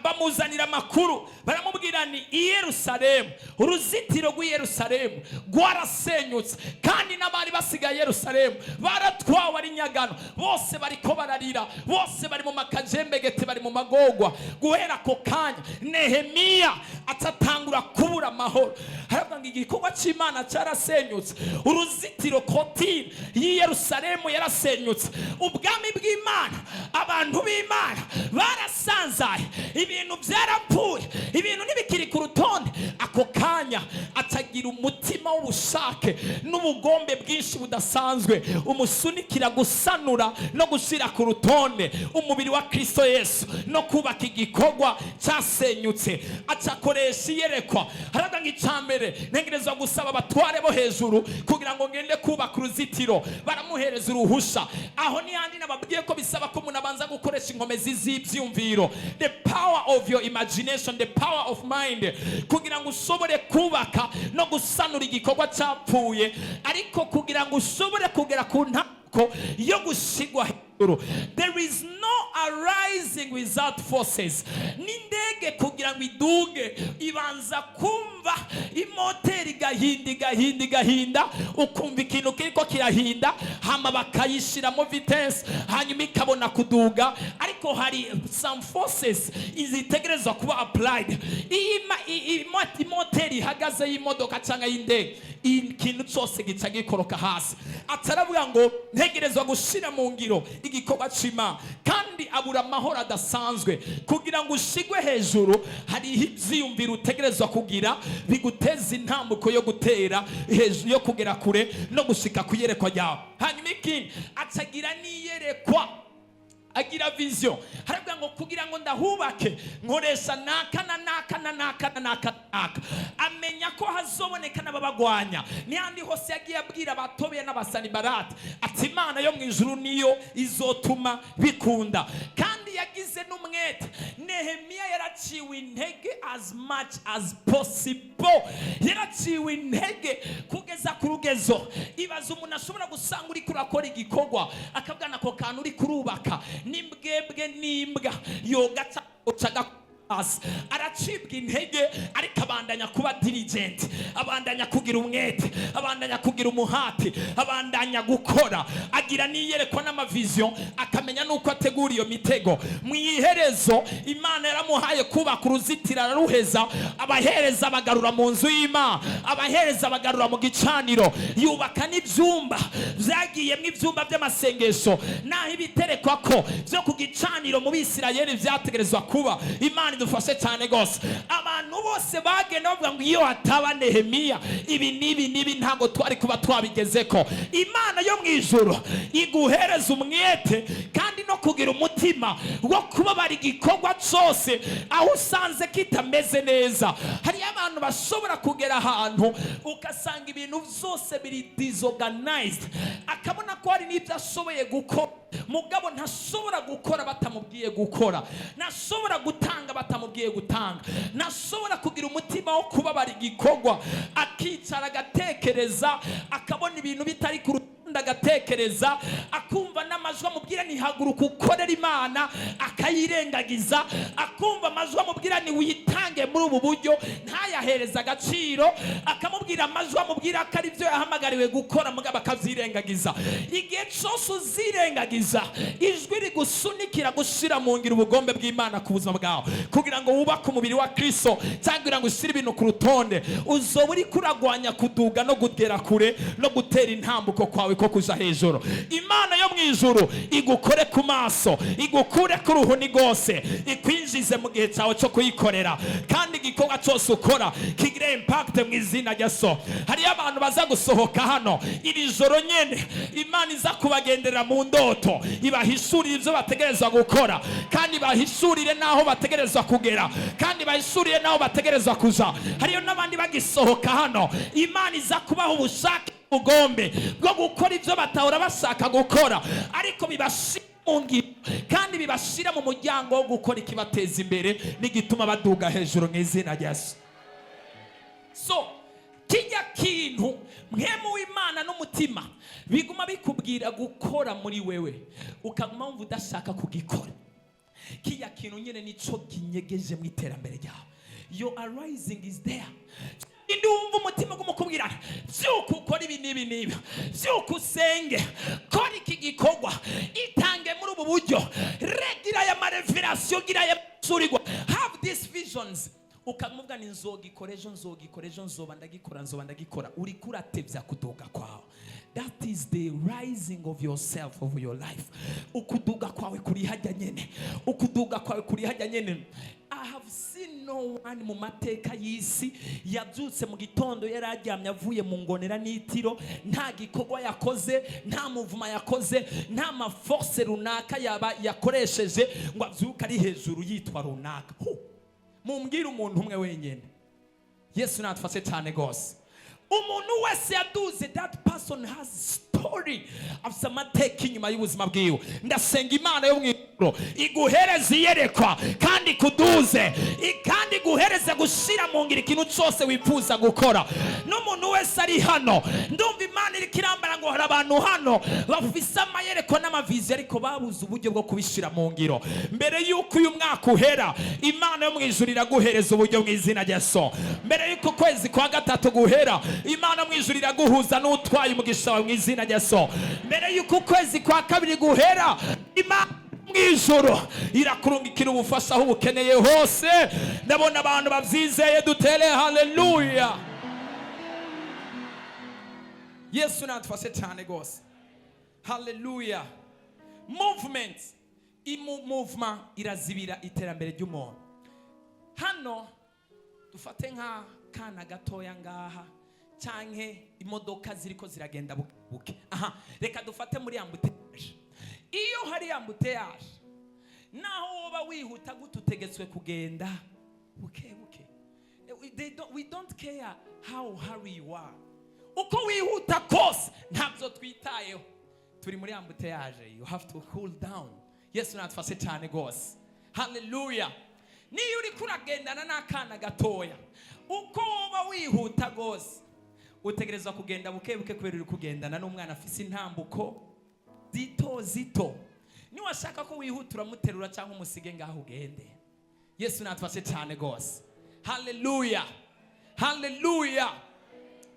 bamuzanira amakuru, baramubwira ni i Yerusalemu, uruzitiro rw'i Yerusalemu rwarasenyutse, kandi n'abari basigaye i Yerusalemu baratwawe ari nyagano, bose bariko bararira, bose bari mu makajembegete, bari mu magogwa. Guhera ako kanya Nehemiya atatangura kubura amahoro. Haravuga ngo igikorwa cy'Imana cyarasenyutse, uruzitiro, clôture y'i Yerusalemu yarasenyutse, ubwami bw'Imana, abantu b'Imana barasanzaye, ibintu byarapfuye, ibintu ntibikiri ku rutonde. Ako kanya atagira umutima w'ubushake n'ubugombe bwinshi budasanzwe umusunikira gusanura no gushyira ku rutonde umubiri wa Kristo Yesu no kubaka igikorwa cyasenyutse. Acakoresha iyerekwa. Haravuga ngo icya mbere, ntegerezwa gusaba abatware bo hejuru kugira ngo ngende kubaka uruzitiro. Baramuhereza uruhusha. Aho ni handi nababwiye ko bisaba ko umuntu abanza gukoresha inkomezi z'ibyumviro, the power of your imagination, the power of mind, kugira ngo ushobore kubaka no gusanura igikorwa cyapfuye. Ariko kugira ngo ushobore kugera ku ntako yo gusigwa hejuru, there is no arising without forces. N'indege kugira ngo iduge ibanza kumva imoteri igahinda, igahinda, igahinda, ukumva ikintu kiriko kirahinda, hama bakayishiramo vitesse, hanyuma ikabona kuduga. Ariko hari some forces zitegerezwa kuba applied. Iyo imoteri ihagaze y'imodoka cyangwa y'indege, ikintu cyose gica gikoroka hasi. Ataravuga ngo ntegerezwa gushira mu ngiro igikorwa c'Imana, kandi abura amahoro adasanzwe. Kugira ngo ushigwe hejuru, hariho ivyiyumviro utegerezwa kugira biguteza intambuko yo gutera hejuru, yo kugera kure no gushika ku iyerekwa ryawe. Hanyuma ikindi, acagira n'iyerekwa, agira vision. Haravuga ngo kugira ngo ndahubake nkoresha naka na naka na naka na naka naka. Amenya ko hazoboneka n'ababagwanya. N'ahandi hose yagiye abwira abatobeya n'Abasanibarati ati Imana yo mu ijuru niyo izotuma bikunda. Kandi yagize n'umwete. Nehemiya yaraciwe intege as much as possible, yaraciwe intege kugeza ku rugezo. Ibaza umuntu ashobora gusanga uri kurakora igikorwa, akabwana ako kantu uri kurubaka n'imbwebwe n'imbwa yogaca hasi. Aracibwa intege, ariko abandanya kuba diligent, abandanya kugira umwete, abandanya kugira umuhati, abandanya gukora, agira n'iyerekwa n'ama vision, akamenya n'uko ategura iyo mitego. Mu iherezo Imana yaramuhaye kubaka uruzitiro, araruheza, abahereza bagarura mu nzu y'Imana, abahereza bagarura mu gicaniro, yubaka n'ibyumba byagiyemo ibyumba by'amasengesho, naho ibiterekwa ko byo ku gicaniro mu Bisirayeli byategerezwa kuba. Imana idufashe cyane rwose. rwose. Abantu bose bagenda bavuga ngo iyo hataba Nehemiya, ibi n'ibi n'ibi ntabwo twari kuba twabigeze ko. Imana yo mu ijuru iguhereza umwete kandi no kugira umutima wo kubabara igikorwa cyose aho usanze kitameze neza. Hariyo abantu bashobora kugera ahantu ugasanga ibintu byose biri disorganized, akabona ko hari n'ibyo ashoboye gukora, mugabo ntashobora gukora batamubwiye gukora, ntashobora gutanga batamubwiye gutanga, ntashobora kugira umutima wo kubabara igikorwa. Akicara agatekereza, akabona ibintu bitari ku rutonde, agatekereza, akumva n'amajwi amubwira ni "Haguruka ukorere Imana", akayirengagiza. Akumva amajwi amubwira ni "Witange muri ubu buryo", ntayahereze agaciro. Akamubwira amajwi amubwira ko ari byo yahamagariwe gukora, mugabo akabyirengagiza. Igihe cyose uzirengagiza ijwi rigusunikira gushyira mu ngiro ubugombe bw'Imana ku buzima bwawe kugira ngo wubake umubiri wa Kristo cyangwa kugira ngo ushyire ibintu ku rutonde, uzoba uri kuragwanya kuduga no kugera kure no gutera intambuko kwawe ko kuja hejuru. Imana yo mu ijuru igukore ku maso, igukure ku ruhuni rwose, ikwinjize mu gihe cyawe cyo kuyikorera, kandi igikorwa cyose ukora kigire impact mu izina rya So. Hariyo abantu baza gusohoka hano iri joro nyene, Imana iza kubagenderera mu ndoto, ibahishurire ibyo bategerezwa gukora, kandi bahishurire n'aho bategerezwa kugera, kandi bahishurire n'aho bategerezwa kuja. Hariyo n'abandi bagisohoka hano, Imana iza kubaha ubushake, ubugombe bwo gukora ibyo batahora bashaka gukora, ariko bibashira mu ngiro kandi bibashira mu muryango wo gukora ikibateza imbere n'igituma baduga hejuru mu izina rya Yesu. So kijya kintu Mpwemu w'Imana n'umutima biguma bikubwira gukora muri wewe, ukaguma wumva udashaka kugikora, kijya kintu nyine nico kinyegeje mu iterambere ryawe. Your arising is there. Indi wumva umutima gumukubwira vyuka ukora ibi n'ibi n'ibi, vyuka usenge, kora iki gikorwa, itange muri ubu buryo, regira aya ma révélations, gira aya masurirwa, have these visions, ukamuvuga ni "Nzogikora ejo, nzogikora ejo, nzoba ndagikora, nzoba ndagikora". Uriko uratevya kuduga kwawe. That is the rising of yourself, of your life. Ukuduga kwawe kuri hajya nyene, ukuduga kwawe kuri hajya nyene. I have seen no one mu mateka y'isi yabyutse mu gitondo yari aryamye, avuye mu ngonera n'itiro, nta gikorwa yakoze, nta muvuma yakoze, nta ma force runaka yaba yakoresheje, ngo abyuke ari hejuru yitwa runaka. Hu! Mumbwire umuntu umwe wenyine. Yesu natufashe cyane rwose. Umuntu wese yaduze, that person has story, afite amateka inyuma y'ubuzima bwiwe. Ndasenga Imana yo mu ijuru iguhereze iyerekwa kandi ikuduze, kandi iguhereze gushyira mu ngiro ikintu cyose wifuza gukora. N'umuntu wese ari hano, ndumva Imana iriko irambara ngo hari abantu hano bafise amayerekwa n'ama visions, ariko babuze uburyo bwo kubishyira mu ngiro. Mbere y'uko uyu mwaka uhera, Imana yo mu ijuru iraguhereza uburyo mu izina rya So. Mbere y'uko ukwezi kwa gatatu guhera, Imana mu ijuru iraguhuza n'utwaye umugisha wawe mu izina rya So. Mbere y'uko ukwezi kwa kabiri guhera, Imana mu ijuru irakurungikira ubufasha aho ubukeneye hose. Ndabona abantu babyizeye, dutere haleluya. Yesu natufashe cyane rwose. Haleluya. Movement, imu movement irazibira iterambere ry'umuntu. Hano dufate nka kana gatoya ngaha, canke imodoka ziriko ziragenda buke buke. Aha reka dufate muri embouteillage. Iyo hari embouteillage, naho woba wihuta gute, utegetswe kugenda buke buke. We don't care how hurry you are. Uko wihuta kose ntabyo twitayeho, turi muri embouteillage, you have to cool down. Yesu natufashe cyane rwose. Haleluya. Niyo uriko uragendana n'akana gatoya, uko woba wihuta rwose, utegerezwa kugenda buke buke, kubera uri kugendana n'umwana afise intambuko zito zito. Niwashaka ko wihuta, uramuterura cyangwa umusige ngaho ugende. Yesu natufashe cyane rwose. Haleluya, haleluya.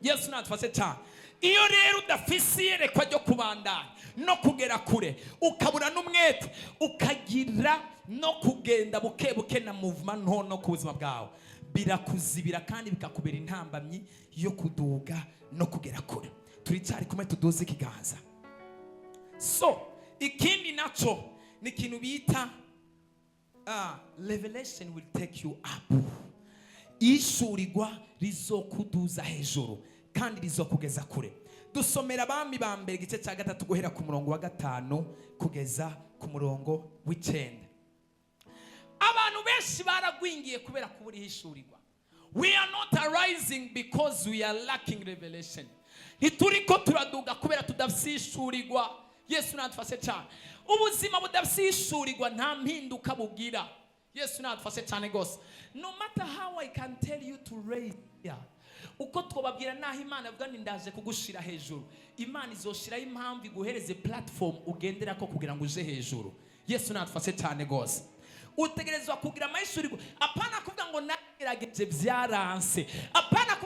Yesu natufashe cyane. Iyo rero udafise iyerekwa ryo kubandanya no kugera kure, ukabura n'umwete, ukagira no kugenda buke buke na movement nto no ku buzima bwawe, birakuzibira kandi bikakubera intambamyi yo kuduga no kugera kure. Turicyari kumwe? Tuduze ikiganza. So ikindi naco ni ikintu bita revelation will take you up. Ihishurirwa rizokuduza hejuru kandi rizokugeza kure. Dusomera Abami ba Mbere igice cya 3, guhera ku murongo wa 5 kugeza ku murongo w'9. Abantu benshi baragwingiye kubera kubura ihishurirwa. We are not arising because we are lacking revelation. Ntituriko turaduga kubera tudafishurirwa. Yesu natufashe cyane. Ubuzima budafishurirwa nta mpinduka bugira. Yesu natufashe cyane rwose. No matter how I can tell you to raise here, uko twababwira naho Imana avuga ni ndaje kugushira hejuru, Imana izoshiraho impamvu iguhereze platform ugendera ko kugira ngo uje hejuru. Yesu natufashe cyane rwose. Utegerezwa kugira amahishurirwa, apana kuvuga ngo nagerageje byaranse, apana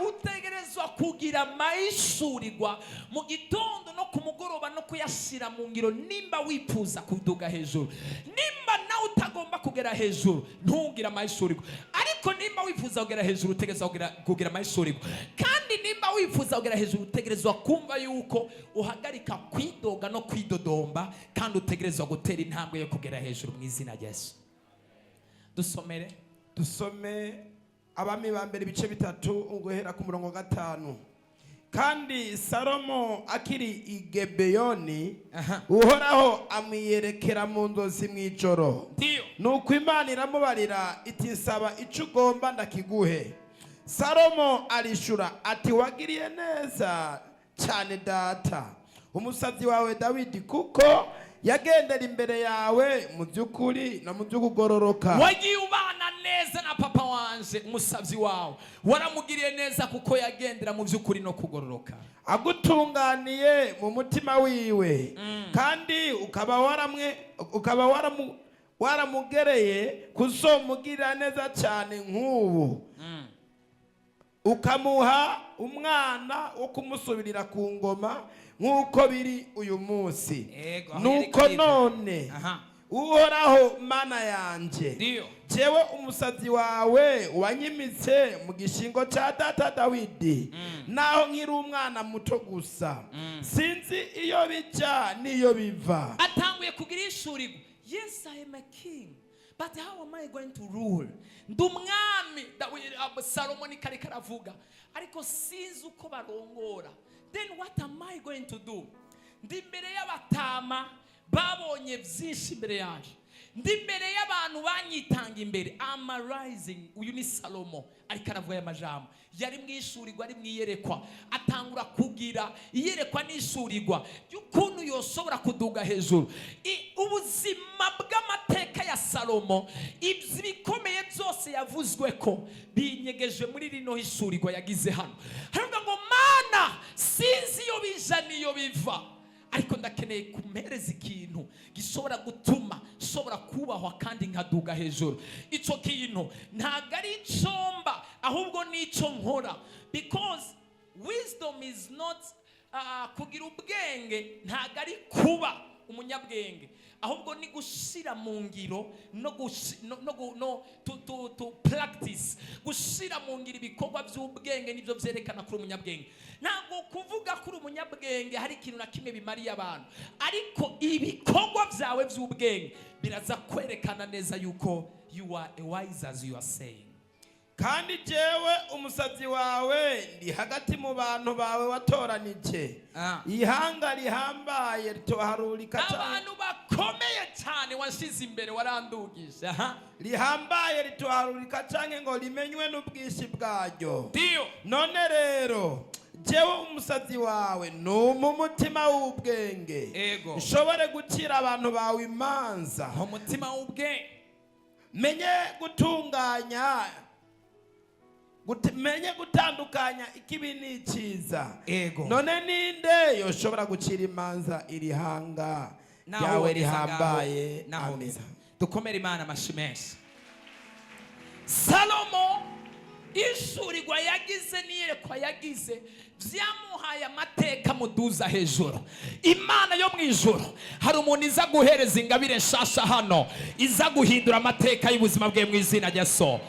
utegerezwa kugira amahishurirwa mu gitondo no ku mugoroba no kuyashyira mu ngiro nimba wifuza kuduga hejuru. Nimba nawe utagomba kugera hejuru, ntugire amahishurirwa. Ariko nimba wifuza kugera hejuru, utegerezwa kugira amahishurirwa. Kandi nimba wifuza kugera hejuru, utegerezwa kumva yuko uhagarika kwidoga no kwidodomba, kandi utegerezwa gutera intambwe yo kugera hejuru mu izina rya Yesu. Dusomere. Dusome Abami ba Mbere ibice 3, guhera ku murongo wa 5. Kandi Salomo akiri i Gebeyoni, Uhoraho amwiyerekera mu nzozi mu ijoro. Nuko Imana iramubarira iti: "Nsaba icyo ugomba ndakiguhe." Salomo arishura ati: "Wagiriye neza cyane data umusabyi wawe Dawidi, kuko yagendera imbere yawe mu by'ukuri no mu by'ukugororoka." Wagiye ubana neza na papa wanje, umusabyi wawe, waramugiriye neza kuko yagendera mu by'ukuri no kugororoka. Agutunganiye mu mutima wiwe, kandi ukaba waramugereye kuzomugirira neza cyane nk'ubu, ukamuha umwana wo kumusubirira ku ngoma nk'uko biri uyu munsi. Ego, aho Nuko yari kwiga. none, Uhoraho Mana yanjye, jewe umusabyi wawe wanyimitse mu gishingo cya data Dawidi, naho nkiri umwana muto gusa, sinzi iyo bijya n'iyo biva. Atanguye kugira ishurirwa. Yes, I am a king, but how am I going to rule? Ndi umwami. Salomo ni kari karavuga, ariko sinzi uko barongora. Then what am I going to do? Ndi imbere y'abatama babonye byinshi imbere yanjye, ndi imbere y'abantu banyitanga imbere. Am rising. Uyu ni Salomo ariko aravuga aya majambo. Yari mu ishurirwa, ari mu iyerekwa. Atangura kugira iyerekwa n'ishurirwa ry'ukuntu yoshobora kuduga hejuru. Ubuzima bw'amateka ya Salomo, ibyo bikomeye byose yavuzwe ko binyegeje muri rino hishurirwa yagize hano. Haravuga ngo: "Mana, sinzi iyo bija n'iyo biva, ariko ndakeneye kumpereza ikintu gishobora gutuma nshobora kubahwa kandi nkaduga hejuru. Icyo kintu ntabwo ari icyo mba, ahubwo ni icyo nkora." Because wisdom is not kugira ubwenge ntabwo ari kuba umunyabwenge, ahubwo ni gushyira mu ngiro no to practice. Gushyira mu ngiro ibikorwa by'ubwenge nibyo byerekana kuri umunyabwenge. Ntabwo kuvuga kuri umunyabwenge hari ikintu na kimwe bimariye abantu, ariko ibikorwa byawe by'ubwenge biraza kwerekana neza yuko you are a wise as you are saying. Kandi jewe umusabyi wawe ndi hagati mu bantu bawe watoranije, ihanga rihambaye ritoharurika cyane, abantu bakomeye cyane washize imbere, warandugije. Aha. Rihambaye ritoharurika canke ngo rimenywe n'ubwinshi bwaryo. None rero jewe umusabyi wawe, numpa umutima w'ubwenge, nshobore gucira abantu bawe imanza, umutima w'ubwenge, menye gutandukanya ikibi n'icyiza. None ninde yoshobora gucira imanza iri hanga Naho ryawe wogeza ngaho, rihambaye? naho Amina. wogeza. Dukomere Imana amashyi menshi. Salomo, ishurirwa yagize n'iyerekwa yagize byamuhaye amateka muduza hejuru. Imana yo mu ijuru, hari umuntu iza guhereza ingabire nshasha hano, iza guhindura amateka y'ubuzima bwe mu izina rya So.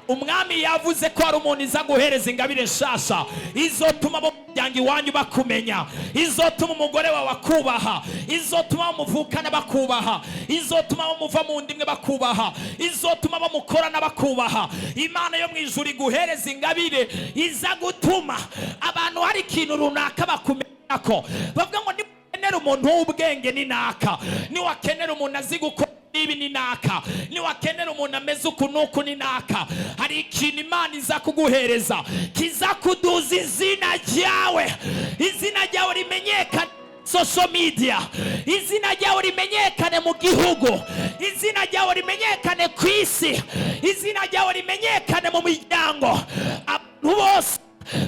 Umwami yavuze ko hari umuntu iza guhereza ingabire nshasha izotuma abo mu muryango iwanyu bakumenya, izotuma umugore wawe akubaha, izotuma bamuvukana bakubaha, izotuma bamuva mu ndimwe bakubaha, izotuma bamukorana bakubaha. Imana yo mu ijuru iguhereza ingabire iza gutuma abantu hari ikintu runaka bakumenya ko bavuga ngo niwakenera umuntu w'ubwenge ni naka, niwakenera umuntu azi gukora ibi ni naka, niwakenera umuntu ameze uku n'uku ni naka. Hari ikintu Imana iza kuguhereza kiza kuduza izina ryawe, izina ryawe rimenyekane social media, izina ryawe rimenyekane mu gihugu, izina ryawe rimenyekane ku isi, izina ryawe rimenyekane mu miryango. Abantu bose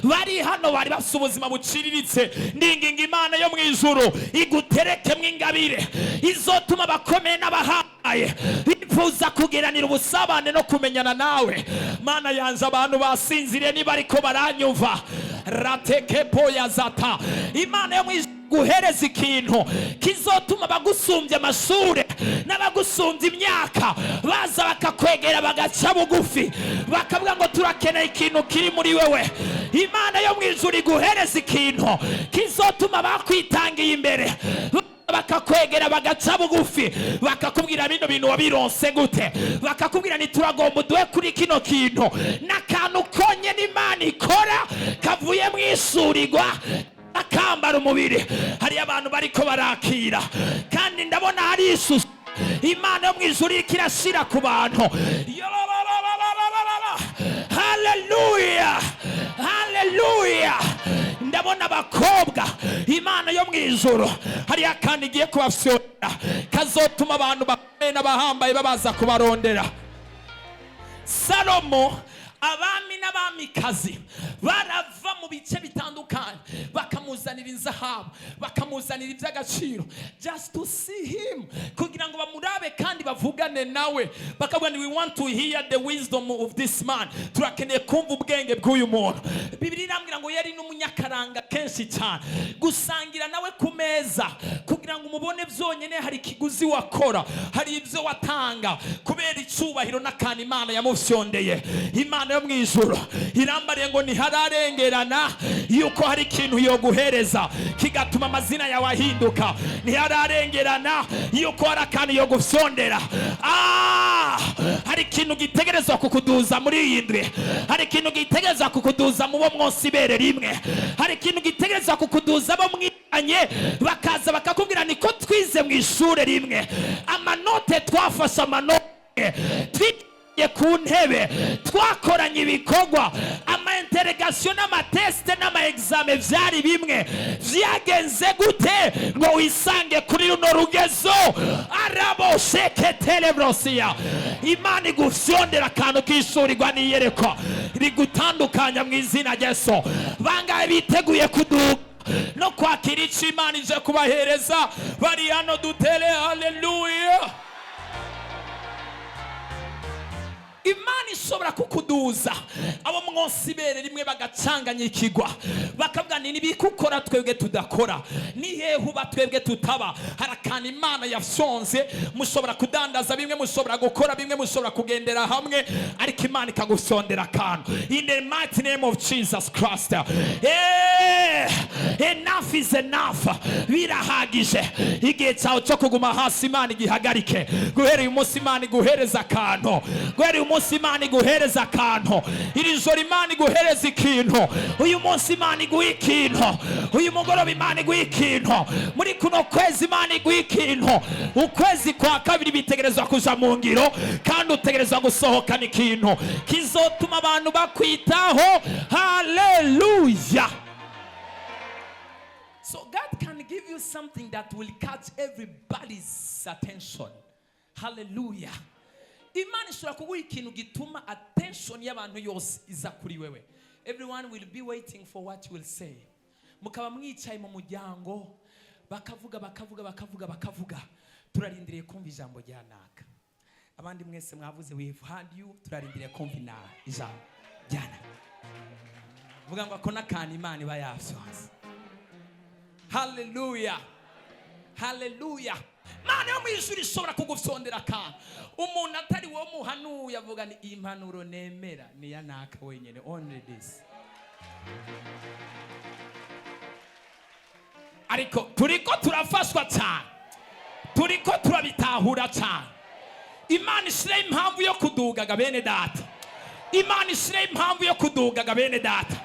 bari hano bari bafite ubuzima buciriritse, ndinginga Imana yo mu ijuru iguterekemo ingabire izotuma abakomeye n'abahambaye bifuza kugiranira ubusabane no kumenyana nawe. Mana yanjye, abantu basinziriye niba ariko baranyumva, ratekepo ya zata. Imana yo mu ijuru guhereza ikintu kizotuma abagusumbya amashure n'abagusumbya imyaka baza bakakwegera, bagaca bugufi, bakavuga ngo turakeneye ikintu kiri muri wewe. Imana yo mu ijuru iguhereza ikintu kizotuma bakwitangiye imbere bakakwegera, bagaca bugufi, bakakubwira bino bintu wabironse gute, bakakubwira ntituragomba uduhe kuri kino kintu. N'akantu konyine Imana ikora kavuye mu isurirwa akambara umubiri. Hariyo abantu bariko barakira, kandi ndabona hari ishusho Imana yo mu ijuru iriko irashira ku bantu. Yorororororororo. Haleluya, haleluya! Ndabona abakobwa, Imana yo mu ijuru hariyo akantu igiye kubafyora kazotuma abantu bakomeye n'abahambaye babaza kubarondera. Salomo, abami n'abamikazi barava mu bice bitandukanye bakamuzanira inzahabu, bakamuzanira iby'agaciro, just to see him, kugira ngo bamurabe kandi bavugane nawe. Bakavuga ngo "We want to hear the wisdom of this man", turakeneye kumva ubwenge bw'uyu muntu. Bibiliya irambwira ngo yari n'umunyakaranga kenshi cyane. Gusangira nawe ku meza kugira ngo umubone byonyine, hari ikiguzi wakora, hari ibyo watanga kubera icyubahiro n'akantu Imana yamufyondeye. Imana yo mu ijuru irambariye ngo ntihararengerana yuko hari ikintu yoguhereza kigatuma amazina yawe ahinduka, ntihararengerana yuko hari akantu yogufyondera. Hari ikintu gitegerezwa kukuduza muri iyi ndwi, hari ikintu gitegerezwa kukuduza mu bo mwose ibere rimwe, hari ikintu gitegerezwa kukuduza bo mwiganye bakaza bakakubwira niko twize mu ishuri rimwe, amanote twafashe, amanote twigiye ku ntebe, twakoranye ibikorwa, ama interrogation n'ama test n'ama examen byari bimwe. Byagenze gute ngo wisange kuri runo rugezo? Arabo sheketerebrosiya. Imana igufyondera akantu k'ishurirwa n'iyerekwa rigutandukanya mu izina rya Yesu. Bangahe biteguye kuduga no kwakira icyo Imana ije kubahereza? Bari hano, dutere haleluya. Imana ishobora kukuduza abo mwose ibere rimwe bagacanganya ikigwa, bakavuga ni nibikukora twebwe tudakora, ni hehe uba twebwe tutaba? Hari akantu Imana yafyonze. Mushobora kudandaza bimwe, mushobora gukora bimwe, mushobora kugendera hamwe, ariko Imana ikagufyondera akantu, in the mighty name of Jesus Christ. Enough is enough, birahagije. Igihe cyawe cyo kuguma hasi Imana igihagarike. Guhera uyu munsi Imana iguhereza akantu, guhera uyu munsi Imana iguhereza akantu, iri joro Imana iguhereza ikintu, uyu munsi Imana iguha ikintu, uyu mugoroba Imana iguha ikintu, muri kuno kwezi Imana iguha ikintu. Ukwezi kwa kabiri bitegerezwa kuja mu ngiro, kandi utegerezwa gusohokana ikintu kizotuma abantu bakwitaho. Haleluya! So God can give you something that will catch everybody's attention. Hallelujah. Imana ishobora kuguha ikintu gituma attention y'abantu yose iza kuri wewe. Everyone will be waiting for what you will say. Mukaba mwicaye mu muryango, bakavuga, bakavuga, bakavuga, bakavuga, turarindiriye kumva ijambo rya naka. Abandi mwese mwavuze, we have heard you, turarindiriye kumva ijambo rya naka. Vuga ngo ako n'akantu Imana iba yafyonze. Haleluya, haleluya! Mana yo mu ijuru ishobora kugufyondera akantu umuntu atari wowe muhaye. bamuhanuye avuga ni impanuro nemera ni ya naka wenyine, only this. Ariko turiko turafashwa cyane, turiko turabitahura cyane. Imana ishireho impamvu yo kudugaga, bene data. Imana ishireho impamvu yo kudugaga, bene data.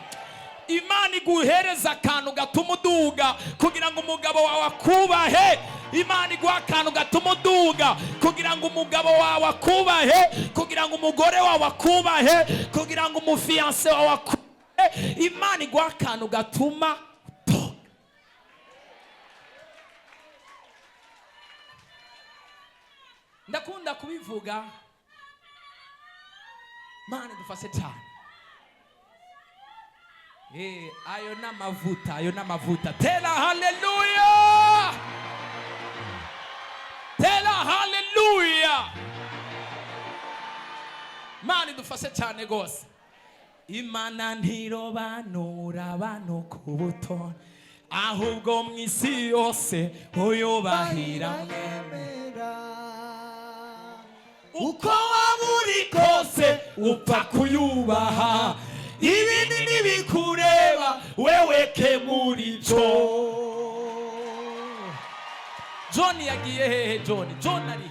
Imana iguhereza akantu gatuma uduga kugira ngo umugabo wawe akubahe. Imana iguha akantu gatuma uduga kugira ngo umugabo wawe akubahe, kugira ngo umugore wawe akubahe, kugira ngo umufiancé wawe akubahe. Imana iguha akantu gatuma uduga. Ndakunda kubivuga. Mana dufashe cyane. Ayo n'amavuta, ayo n'amavuta. Tera haleluya, tera haleluya. Mana idufashe cyane rwose. Imana ntirobanura abantu ku butoni, ahubwo mu isi yose uyubahira Mwemera. Uko waba uri kose upfa kuyubaha, ibindi ntibikureba wewe ke muri byo. John yagiye hehe? John, John ari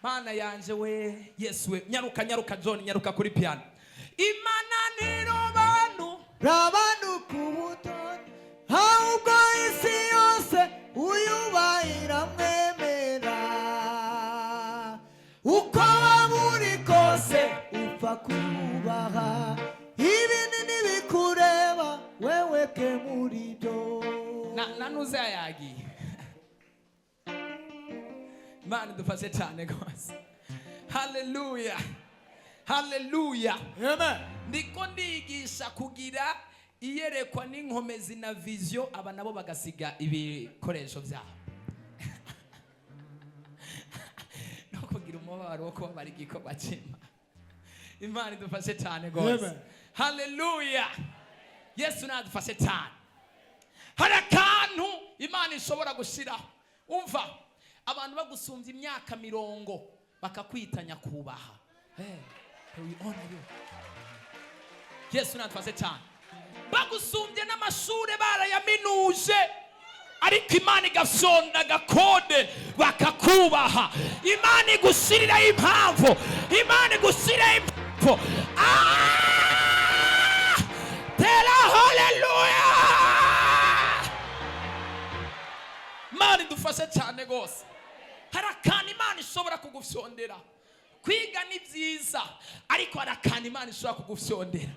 mana yanje we, Yesu we. Nyaruka, nyaruka John, nyaruka kuri piano. Imana ntirobanu Abantu ku butoni, ahubwo isi yose uyubahira mwemera. Uko waba uri kose upfa kubaha, ibindi ntibikureba wewe ke muri byo. Na nuze yagiye. Imana idufashe cyane rwose. Haleluya, haleluya. Amen. Ndiko ndigisha kugira iyerekwa n'inkomezi na vision, aba nabo bagasiga ibikoresho byabo no kugira umubabaro wo kubabara igikorwa cy'Imana. Imana idufashe cyane rwose. Amen. Haleluya. Yesu nadufashe cyane. Hari akantu Imana ishobora gushyiraho. Umva, abantu bagusumbya imyaka 40 bakakwita nyakubahwa. Hey, we honor you. Yesu natufashe cyane. Bagusumbye n'amashuri barayaminuje, ariko Imana igasonda agakode bakakubaha. Imana igushyiriraho impamvu, Imana igushyiriraho impamvu. Tera haleluya. Imana idufashe cyane rwose. Hari akantu Imana ishobora kugufyondera. Kwiga ni byiza, ariko hari akantu Imana ishobora kugufyondera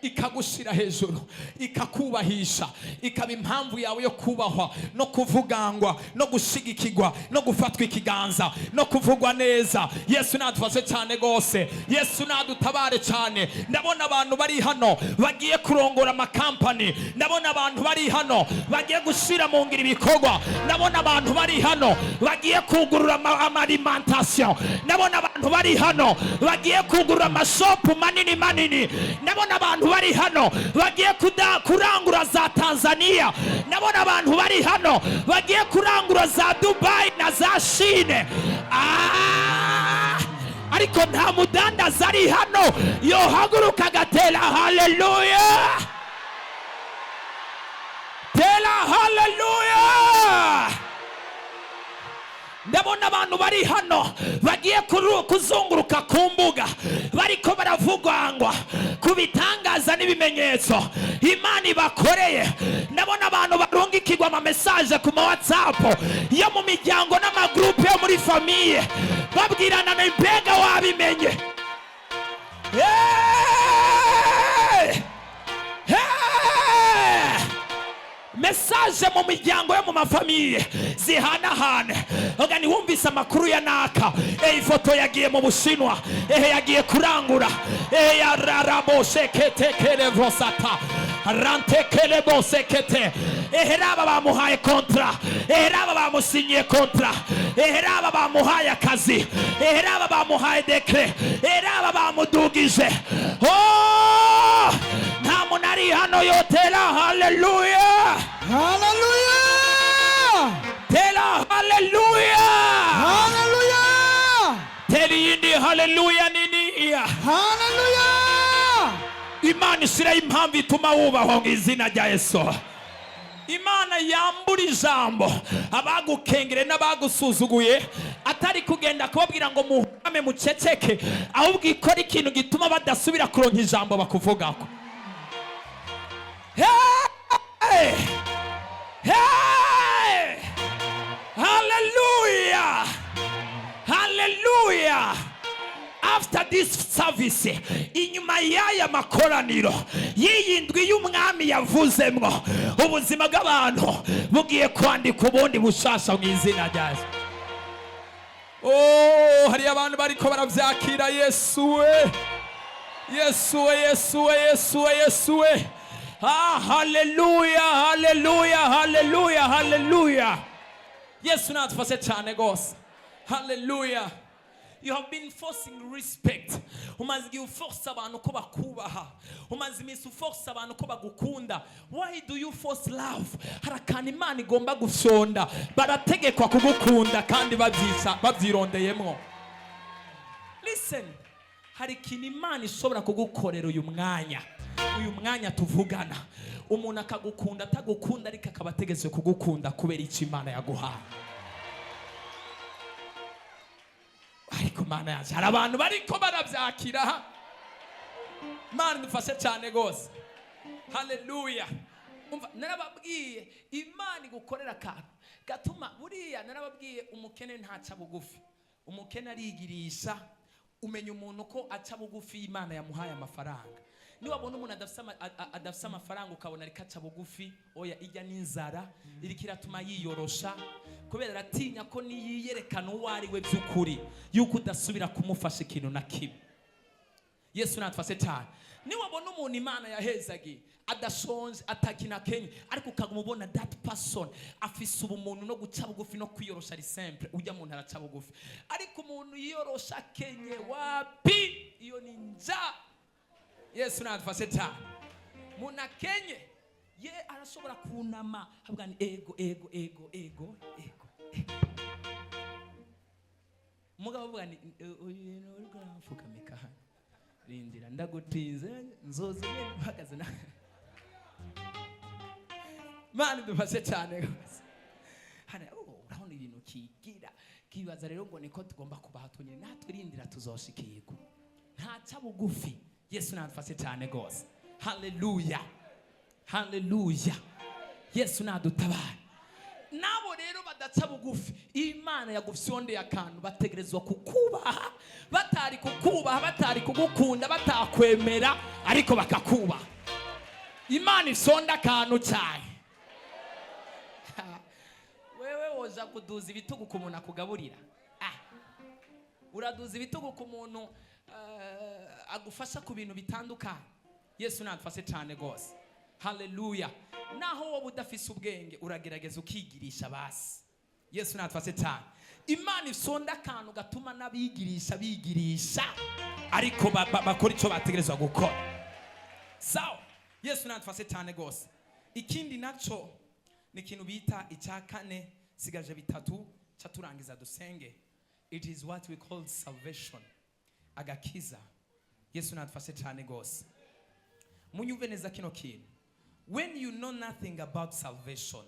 ikagushira hejuru, ikakubahisha, ikaba impamvu yawe yo kubahwa no kuvugangwa no gushigikirwa no gufatwa ikiganza no kuvugwa neza. Yesu nadufashe cyane rwose. Yesu nadutabare cyane. Ndabona abantu bari hano bagiye kurongora amakampani, ndabona abantu bari hano bagiye gushyira mu ngiro ibikorwa, ndabona abantu bari hano bagiye kugurura amaalimentation, ndabona abantu bari hano bagiye kugurura amashopu manini manini, ndabona abantu bari hano bagiye kurangura za Tanzania, ndabona abantu bari hano bagiye kurangura za Dubai na za Chine. Ariko nta mudandaza ari hano yohaguruka agatera haleluya, tera haleluya. Ndabona abantu bari hano bagiye kuzunguruka ku mbuga bariko baravugangwa ku bitangaza n'ibimenyetso Imana ibakoreye. Ndabona abantu barungikirwa ama message ku ma WhatsApp yo mu miryango n'amagroupe yo muri famille, babwirana na mbega wabimenye. Hey! Hey! Message mu miryango yo mu mafamille zihanahane, oga niwumvise amakuru ya naka, eyi foto yagiye mu Bushinwa, ehe yagiye kurangura, ehe yararabosheketekerevosata rantekerebosekete, ehe raba bamuhaye contrat, ehe raba bamusinyiye contrat, ehe raba bamuhaye akazi, ehe raba bamuhaye décret, ehe raba bamudugije. Oh! Nta muntu ari hano yotera haleluya. Haleluya. Tera haleluya. Haleluya. Tera. Nzamurira iyindi haleluya niniya. Haleluya. Imana ishyiraho impamvu ituma wubahwa mu izina rya Yesu. Imana yambura ijambo abagukengere n'abagusuzuguye, atari kugenda kubabwira ngo muhame muceceke, ahubwo ikora ikintu gituma badasubira kuronka ijambo bakuvugaho. Hey! Hey! Hallelujah! Hallelujah! After this service, inyuma y'aya makoraniro y'iyi ndwi y'umwami yavuzemwo, ubuzima bw'abantu bugiye kwandika ubundi bushasha mu izina rya Yesu. Oh, hari abantu bariko baravyakira. Yesu we, Yesu we, Yesu we, Yesu we, Yesu we! Ah, haleluya, haleluya, haleluya, haleluya! Yesu natufashe cyane rwose. Haleluya! You have been forcing respect. Umaze igihe uforce abantu ko bakubaha, umaze iminsi uforce abantu ko bagukunda. Why do you force love? Hari akantu Imana igomba gufyonda, barategekwa kugukunda kandi babyisa babyirondeyemwo. Listen, hari ikintu Imana ishobora kugukorera uyu mwanya, uyu mwanya tuvugana, umuntu akagukunda atagukunda, ariko akaba ategetswe kugukunda kubera icyo Imana yaguhaye. Ariko Mana yaje, hari abantu bariko barabyakira. Mana dufashe cyane rwose. Haleluya! Umva, narababwiye, Imana igukorera akantu gatuma buriya, narababwiye, umukene ntaca bugufi, umukene arigirisha. Umenya umuntu ko aca bugufi, Imana yamuhaye amafaranga. Niwabona umuntu adafise amafaranga, ukabona ariko aca bugufi, oya, ijya n'inzara iriko iratuma yiyorosha, kubera aratinya ko niyiyerekana uwo ari we by'ukuri, yuko udasubira kumufasha ikintu na kimwe. Yesu natufashe cyane. Niwabona umuntu Imana yahezagiye, adashonje, atakina kenye, ariko ukaguma ubona that person afise ubumuntu no guca bugufi no kwiyorosha, ari simple, ujya muntu araca bugufi. Ariko umuntu yiyorosha akenye, wapi, iyo ni nja. Yesu natufashe cyane. Umuntu akenye ye arashobora kunama avuga ni ego, ego, ego, ego, ego, ego. Mugabo avuga ni uyu uriko uramfukamika hano, rindira ndagutinze, nzoza nyene mpagaze na Mana idufashe cyane rwose. Hano, oh, urabona ibintu kigira kibaza rero ngo niko tugomba kubaha tunyine natwe, rindira tuzoshikirwa. Ntaca bugufi. Yesu nadufashe cyane rwose. Haleluya, haleluya! Yesu nadutabara. Nabo rero badaca bugufi, Imana yagufyondeye akantu, bategerezwa kukubaha, batari kukubaha, batari kugukunda, batakwemera, ariko bakakubaha. Imana isonda akantu cyane. Wewe woza kuduza ibitugu ku muntu akugaburira? Ah. Uraduza ibitugu ku muntu agufasha ku bintu bitandukanye? Yesu nadufashe cyane rwose. Haleluya! Naho wowe udafise ubwenge, uragerageza ukigirisha basi. Yesu natufashe cyane. Imana isonda akantu gatuma n'abigirisha bigirisha, ariko bakora icyo bategerezwa gukora. Sawa, Yesu natufashe cyane rwose. Ikindi naco ni ikintu bita icya kane, sigaje bitatu ca turangiza dusenge. It is what we call salvation, agakiza. Yesu natufashe cyane rwose. Munyumve neza kino kintu: when you know nothing about salvation,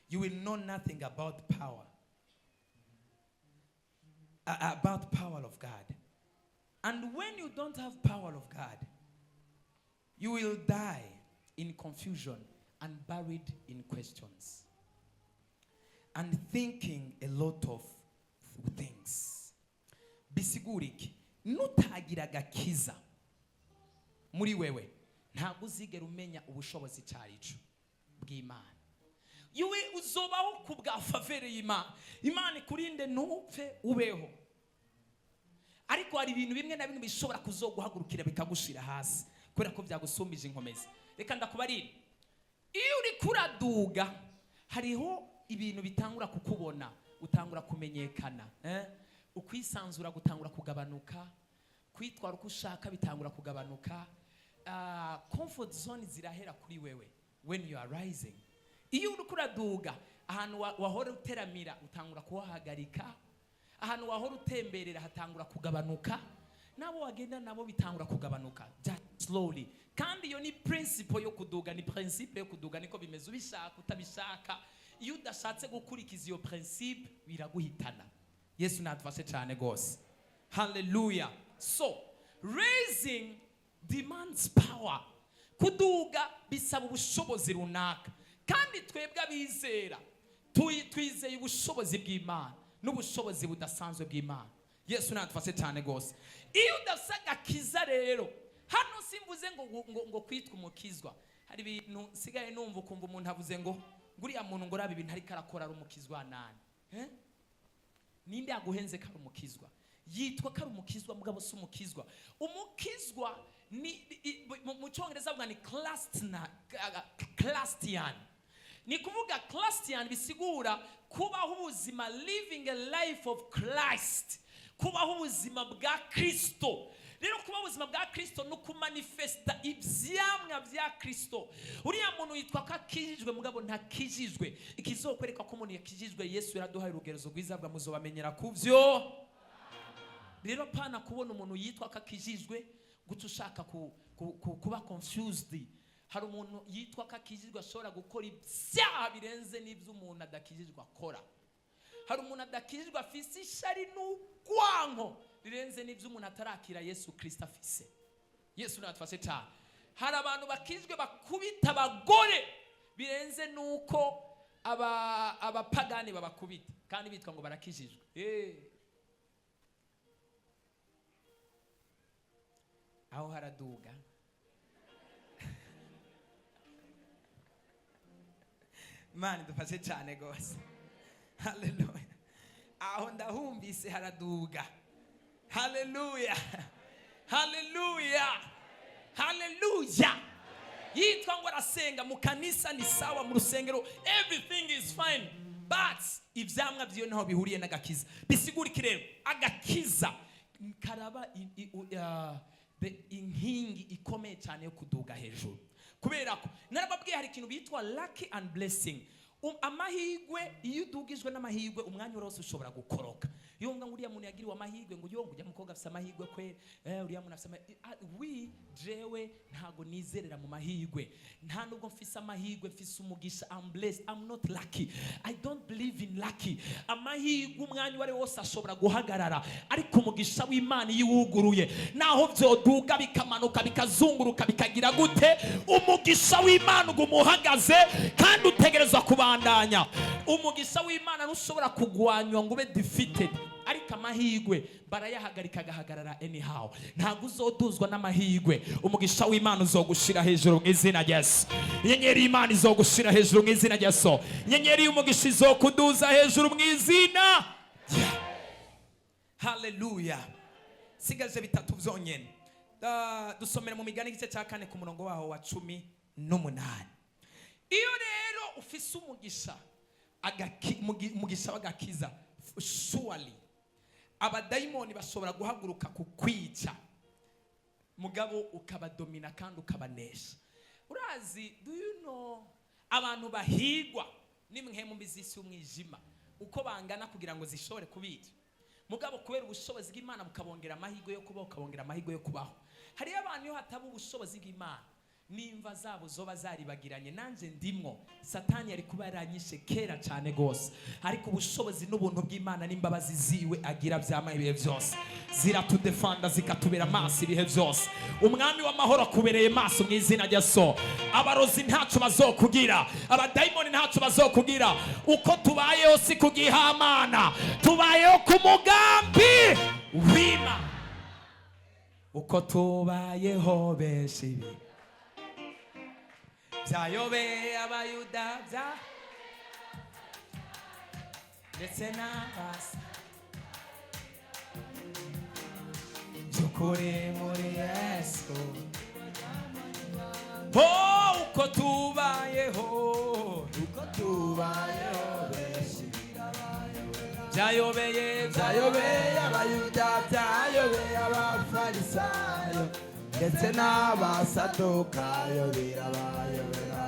you will know nothing about power, about power of God, and when you don't have power of God, you will die in confusion and buried in questions and thinking a lot of things. Bisigura iki? Nutagira agakiza muri wewe, ntabwo uzigera umenya ubushobozi cyarico bw'Imana. Iwe uzobaho ku bwa faveur y'Imana. Imana ikurinde ntupfe, ubeho, ariko hari ibintu bimwe na bimwe bishobora kuzoguhagurukira bikagushira hasi kubera ko byagusumbije inkomezi. Reka ndakubarire, iyo uri kuraduga hariho ibintu bitangura kukubona, utangura kumenyekana, eh? Ukwisanzura gutangura kugabanuka, kwitwara uko ushaka bitangura kugabanuka. Comfort zone zirahera kuri wewe when you are rising. Iyo uri kuraduga, ahantu wahora uteramira utangura kuhahagarika. Ahantu wahora utemberera hatangura kugabanuka, nabo wagenda nabo bitangura kugabanuka just slowly. Kandi iyo ni principle yo kuduga, ni principe yo kuduga, niko bimeze, ubishaka utabishaka. Iyo udashatse gukurikiza iyo principe, biraguhitana. Yesu natufashe cyane rwose. Haleluya. So raising demands power. Kuduga bisaba ubushobozi runaka, kandi twebwe abizera twizeye ubushobozi bw'Imana n'ubushobozi budasanzwe bw'Imana. Yesu natufashe cyane rwose. Iyo udafite agakiza rero, hano simvuze ngo kwitwa umukizwa. Hari ibintu nsigaye numva, ukumva umuntu avuze ngo uriya muntu, ngo urabe ibintu ariko arakora, ari umukizwa nani? Eh? Ninde yaguhenze ko ari umukizwa? Yitwa ko ari umukizwa, mugabo si umukizwa. Umukizwa ni mu Cyongereza bavuga ni Christian. Ni kuvuga Christian bisigura kubaho ubuzima, living a life of Christ, kubaho ubuzima bwa Kristo. Rero kuba ubuzima bwa Kristo ni ukumanifesta ibyamwa bya Kristo. Uriya muntu yitwa ko akijijwe, mugabo ntakijijwe. Ikizokwereka ko umuntu yakijijwe, Yesu yaraduhaye urugerezo rwiza bwa muzobamenyera ku byo. Rero pana kubona umuntu yitwa ko akijijwe guca ushaka kuba confused. Hari umuntu yitwa ko akijijwe ashobora gukora ibyaha birenze n'ibyo umuntu adakijijwe akora. Hari umuntu adakijijwe afise ishari n'urwanko rirenze n'ibyo umuntu atarakira Yesu Kirisito afise. Yesu natufashe cyane. Hari abantu bakijijwe bakubita abagore birenze n'uko abapagani babakubita, kandi bitwa ngo barakijijwe. Aho haraduga. Imana idufashe cyane rwose. Haleluya. Aho ndahumvise haraduga. Haleluya, haleluya, haleluya. Yitwa ngo arasenga mu kanisa, ni sawa, mu rusengero everything is fine, but ivyamwa vyiwe ntaho bihuriye n'agakiza. Bisigura iki rero? Agakiza karaba inkingi ikomeye cyane yo kuduga hejuru, kubera ko narababwiye hari ikintu bitwa lucky and blessing. Amahigwe, iyo udugijwe n'amahigwe, umwanya wose ushobora gukoroka. Iyo wumva ngo uriya muntu yagiriwe amahigwe, ngo yo ngo ujya mukobwa afise amahigwe kweri, uriya muntu afise amahigwe. Wi jewe ntago nizerera mu mahigwe, nta nubwo mfise amahigwe, mfise umugisha. I'm blessed, I'm not lucky, I don't believe in lucky. Amahigwe umwanya uwo ari wose ashobora guhagarara, ariko umugisha w'Imana iyo uwuguruye, naho vyoduga bikamanuka bikazunguruka bikagira gute, umugisha w'Imana uguma uhagaze kandi utegerezwa kubandanya. Umugisha w'Imana ntushobora kugwanywa ngo ube defeated, ariko amahigwe barayahagarika agahagarara anyhow. Ntabwo uzoduzwa n'amahigwe, umugisha w'Imana uzogushira hejuru mu izina rya Yesu. Inyenyeri y'Imana izogushira hejuru mu izina rya Yesu. Inyenyeri y'umugisha izokuduza hejuru mu izina rya. Haleluya. Sigaje bitatu byonyene. Dusomera mu Migani igice cya 4 ku murongo waho wa 18. Iyo rero ufise umugisha, umugisha w'agakiza, surely abadayimoni bashobora guhaguruka kukwica, mugabo ukabadomina kandi ukabanesha. Urazi, do you know, abantu bahigwa nimwe mu mbi z'isi y'umwijima uko bangana kugira ngo zishobore kubica, mugabo kubera ubushobozi bw'Imana bukabongera amahirwe yo kubaho, ukabongera amahirwe yo kubaho. Hariyo abantu iyo hataba ubushobozi bw'Imana, nimva zabo zoba zaribagiranye, nanje ndimwo, Satani yari kuba yaranyishe kera cyane gose. Ariko ubushobozi n'ubuntu bw'Imana n'imbabazi ziwe agira byama ibihe byose ziratudefanda, zikatubera amaso ibihe byose. Umwami w'amahoro akubereye maso mu izina rya So. Abarozi ntacyo bazokugira, abadayimoni ntacyo bazokugira. Uko tubayeho si kugihamana, tubayeho ku mugambi w'Imana. Uko tubayeho benshi ibi byayobeye Abayuda bya ndetse n'abasa by'ukuri muri Yesu. Oh, uko tubayeho, uko tubayeho benshi birabayobera. Byayobeye, byayobeye Abayuda, byayobeye Abafarisayo ndetse n'Abasadukayo, birabayobera.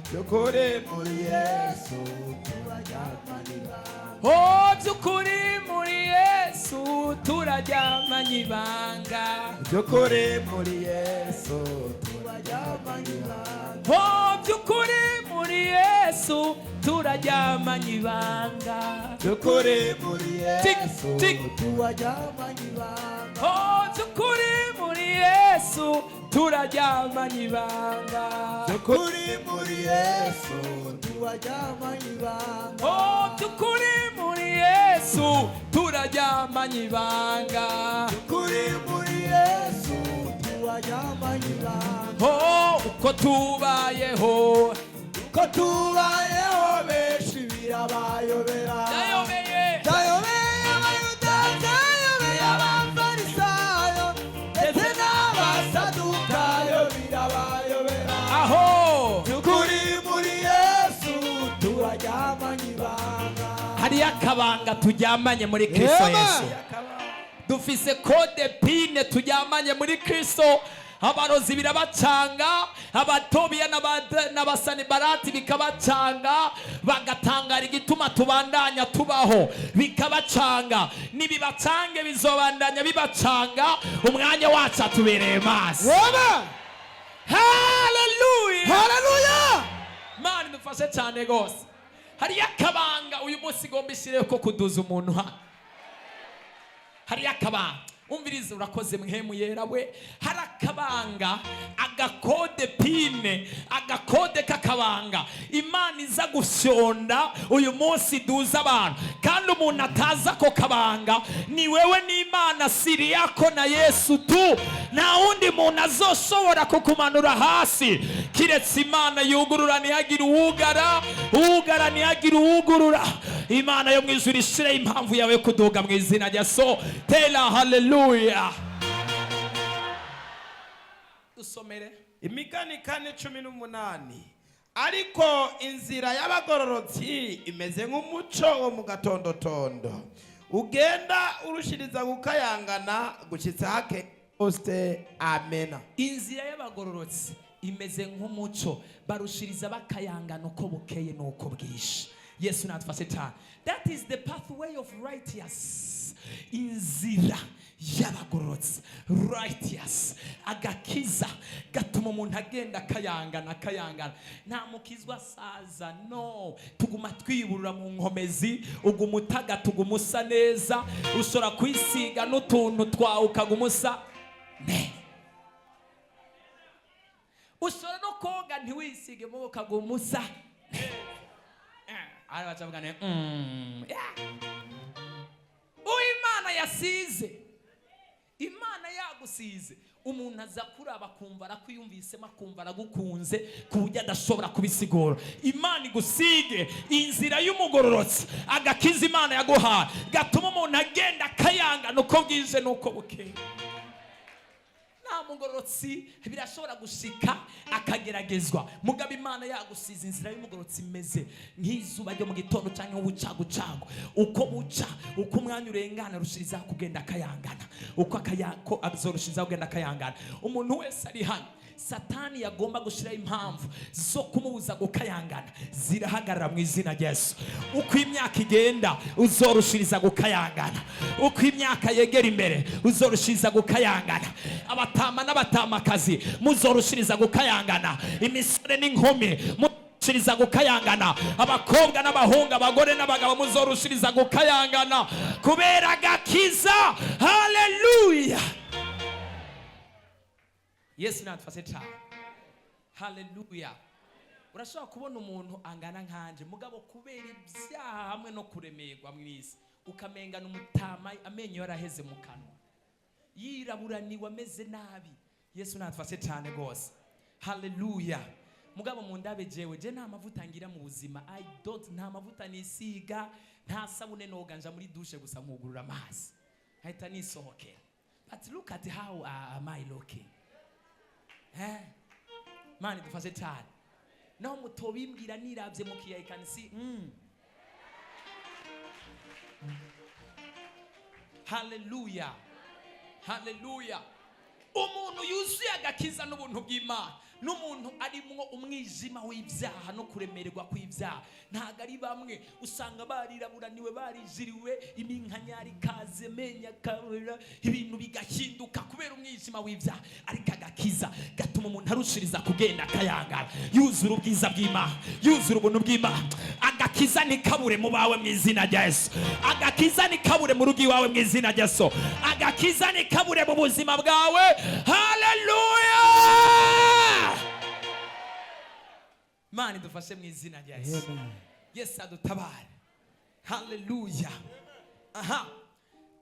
By'ukuri muri Yesu turaryamana ibanga. Oh, by'ukuri muri Yesu turaryamanye ibanga. By'ukuri muri Yesu. Turaryamanye ibanga. Oh, by'ukuri muri Yesu turaryamanye ibanga. By'ukuri muri Tik, Yesu. tik. Turaryamanye ibanga. Oh, by'ukuri muri Yesu turaryamanye ibanga. By'ukuri muri Yesu. Turaryamanye ibanga. Oh, by'ukuri muri Yesu turaryamanye ibanga. Kuri muri Yesu turaryamanye ibanga. Oh, uko tubayeho. Ko tubayeho benshi birabayobera. Ndayobeye. Byayobeye Abayuda, byayobeye Abafarisayo, ndetse n'Abasadukayo birabayobera. Aho. Kuri muri Yesu turaryamanye ibanga. Hariyo akabanga turyamanye muri Kristo Amen. Yesu. Dufise code PIN turyamanye muri Kristo. Abarozi birabacanga, Abatobiya n'Abasanibarati bikabacanga, bagatangara igituma tubandanya tubaho. Bikabacanga, nibibacange bizobandanya bibacanga. Umwanya wacu atubereye maso. Haleluya! Haleluya! Mana idufashe cyane rwose. Hariyo akabanga uyu munsi igomba ishyire ko kuduza umuntu hano. Hariyo akabanga, umviriza, urakoze Mpwemu Yera we. Hari akabanga, agacode PIN, agacode k'akabanga Imana iza gufyonda uyu munsi duza abantu. Kandi umuntu atazi ako kabanga ni wewe n'Imana, siriyako na Yesu tu. Nta wundi muntu azoshobora kukumanura hasi kiretse Imana. Yugurura ntihagire uwugara, uwugara ntihagire uwugurura. Imana yo mu ijuru ishireho impamvu yawe yo kuduga mu izina rya so. Tera haleluya, dusomere. Imigani 4:18: ariko inzira y'abagororotsi imeze nk'umuco wo mu gatondotondo, ugenda urushiriza gukayangana gushyitsa hake hose. Amena. Inzira y'abagororotsi imeze nk'umuco, barushiriza bakayangana uko bukeye n'uko bwije. Yesu natufashe cyane. That is the pathway of righteous, inzira y'abagororotsi, righteous. Agakiza gatuma umuntu agenda akayangana, akayangana. Nta mukizwa asaza, no tuguma twiburura mu nkomezi. Uguma utagata, uguma usa neza. Ushobora kwisiga n'utuntu twawe ukaguma usa neza. Ushobora no koga ntiwisige mu, ukaguma usa neza. Ari bacavuga ne yeah. Uwo Imana yasize, Imana yagusize, umuntu aza kuraba akumva arakwiyumvisemo, akumva aragukunze ku buryo adashobora kubisigura. Imana igusige. Inzira y'umugororotsi, agakiza Imana yaguhaye gatuma umuntu agenda akayangana uko bwije n'uko bukeye. Nta mugororotsi, birashobora gushika akageragezwa, mugabo Imana yagusiza, inzira y'umugororotsi imeze nk'izuba ryo mu gitondo cyangwa nk'ubucagucagu. Uko buca, uko umwanya urengana, rushirizaho kugenda akayangana, uko ko azorushirizaho kugenda akayangana. Umuntu wese ari hano, Satani yagomba gushyiraho impamvu zo kumubuza gukayangana, zirahagarara mu izina rya Yesu. Uko imyaka igenda, uzorushiriza gukayangana. Uko imyaka yegera imbere, uzorushiriza gukayangana. Abatama n'abatamakazi muzorushiriza gukayangana. Imisore n'inkumi muzorushiriza gukayangana. Abakobwa n'abahungu, abagore n'abagabo muzorushiriza gukayangana kubera agakiza. Haleluya! Yesu natufashe cyane. Haleluya! Urashobora kubona umuntu angana nkanje, mugabo kubera ibyaha hamwe no kuremerwa mu isi, ukamengana umutama, amenyo yaraheze mu kanwa, yiraburaniwe, ameze nabi. Yesu natufashe cyane rwose. Haleluya! Mugabo mu ndabe jewe, je nta mavuta ngira mu buzima. I don't, nta mavuta nisiga, nta sabune noga. Nja muri douche gusa nkugurura amazi nkahita nisohokera. But look at how am I looking, eh? Mana idufashe cyane. Naho mutobimbwira, nirabye mu kiyayi can see. Haleluya, haleluya! Umuntu yuzuye agakiza n'ubuntu bw'Imana. N'umuntu arimwo umwijima w'ibyaha no kuremererwa kw'ibyaha ntabwo ari bamwe. Usanga bariraburaniwe, barijiriwe, iminkanyari ikaze menya kabura, ibintu bigahinduka kubera umwijima w'ibyaha. Ariko agakiza gatuma umuntu arushiriza kugenda akayangara, yuzura ubwiza bw'Imana, yuzura ubuntu bw'Imana. Agakiza ntikabure mu bawe mu izina rya Yesu. Agakiza ntikabure mu rugo iwawe mu izina rya Yesu. Agakiza ntikabure mu buzima bwawe. Haleluya! Imana idufashe mu izina rya Yesu. Yesu adutabare. Haleluya! Aha,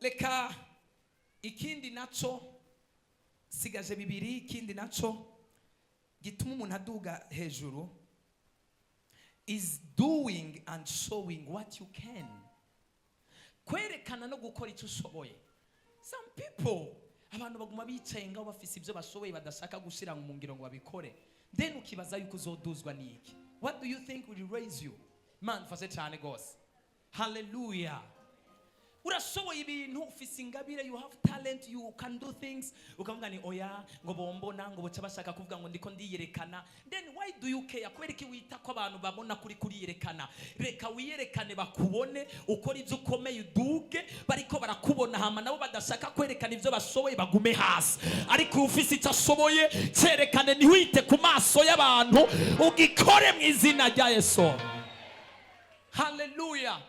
reka ikindi naco, sigaje bibiri. Ikindi naco gituma umuntu aduga hejuru is doing and showing what you can, kwerekana no gukora icyo ushoboye. Some people, abantu baguma bicaye ngaho bafise ibyo bashoboye badashaka gushyira mu ngiro ngo babikore. Then ukibaza yuko uzoduzwa n'iki? What do you think will raise you? Imana ifashe cyane rwose. Haleluya! Urashoboye ibintu, ufise ingabire, you have talent, you can do things, ukavuga ni oya, ngo bombona, ngo boca bashaka kuvuga ngo ndiko ndiyerekana. Then why do you care? Kubera iki wita ko abantu babona kuri kuriyerekana? Reka wiyerekane, bakubone, ukora ibyo ukomeye, uduge bariko barakubona. Hama nabo badashaka kwerekana ibyo bashoboye bagume hasi. Ariko ufise icyo ashoboye, cyerekane, ntiwite ku maso y'abantu, ugikore mu izina rya Yesu. Haleluya!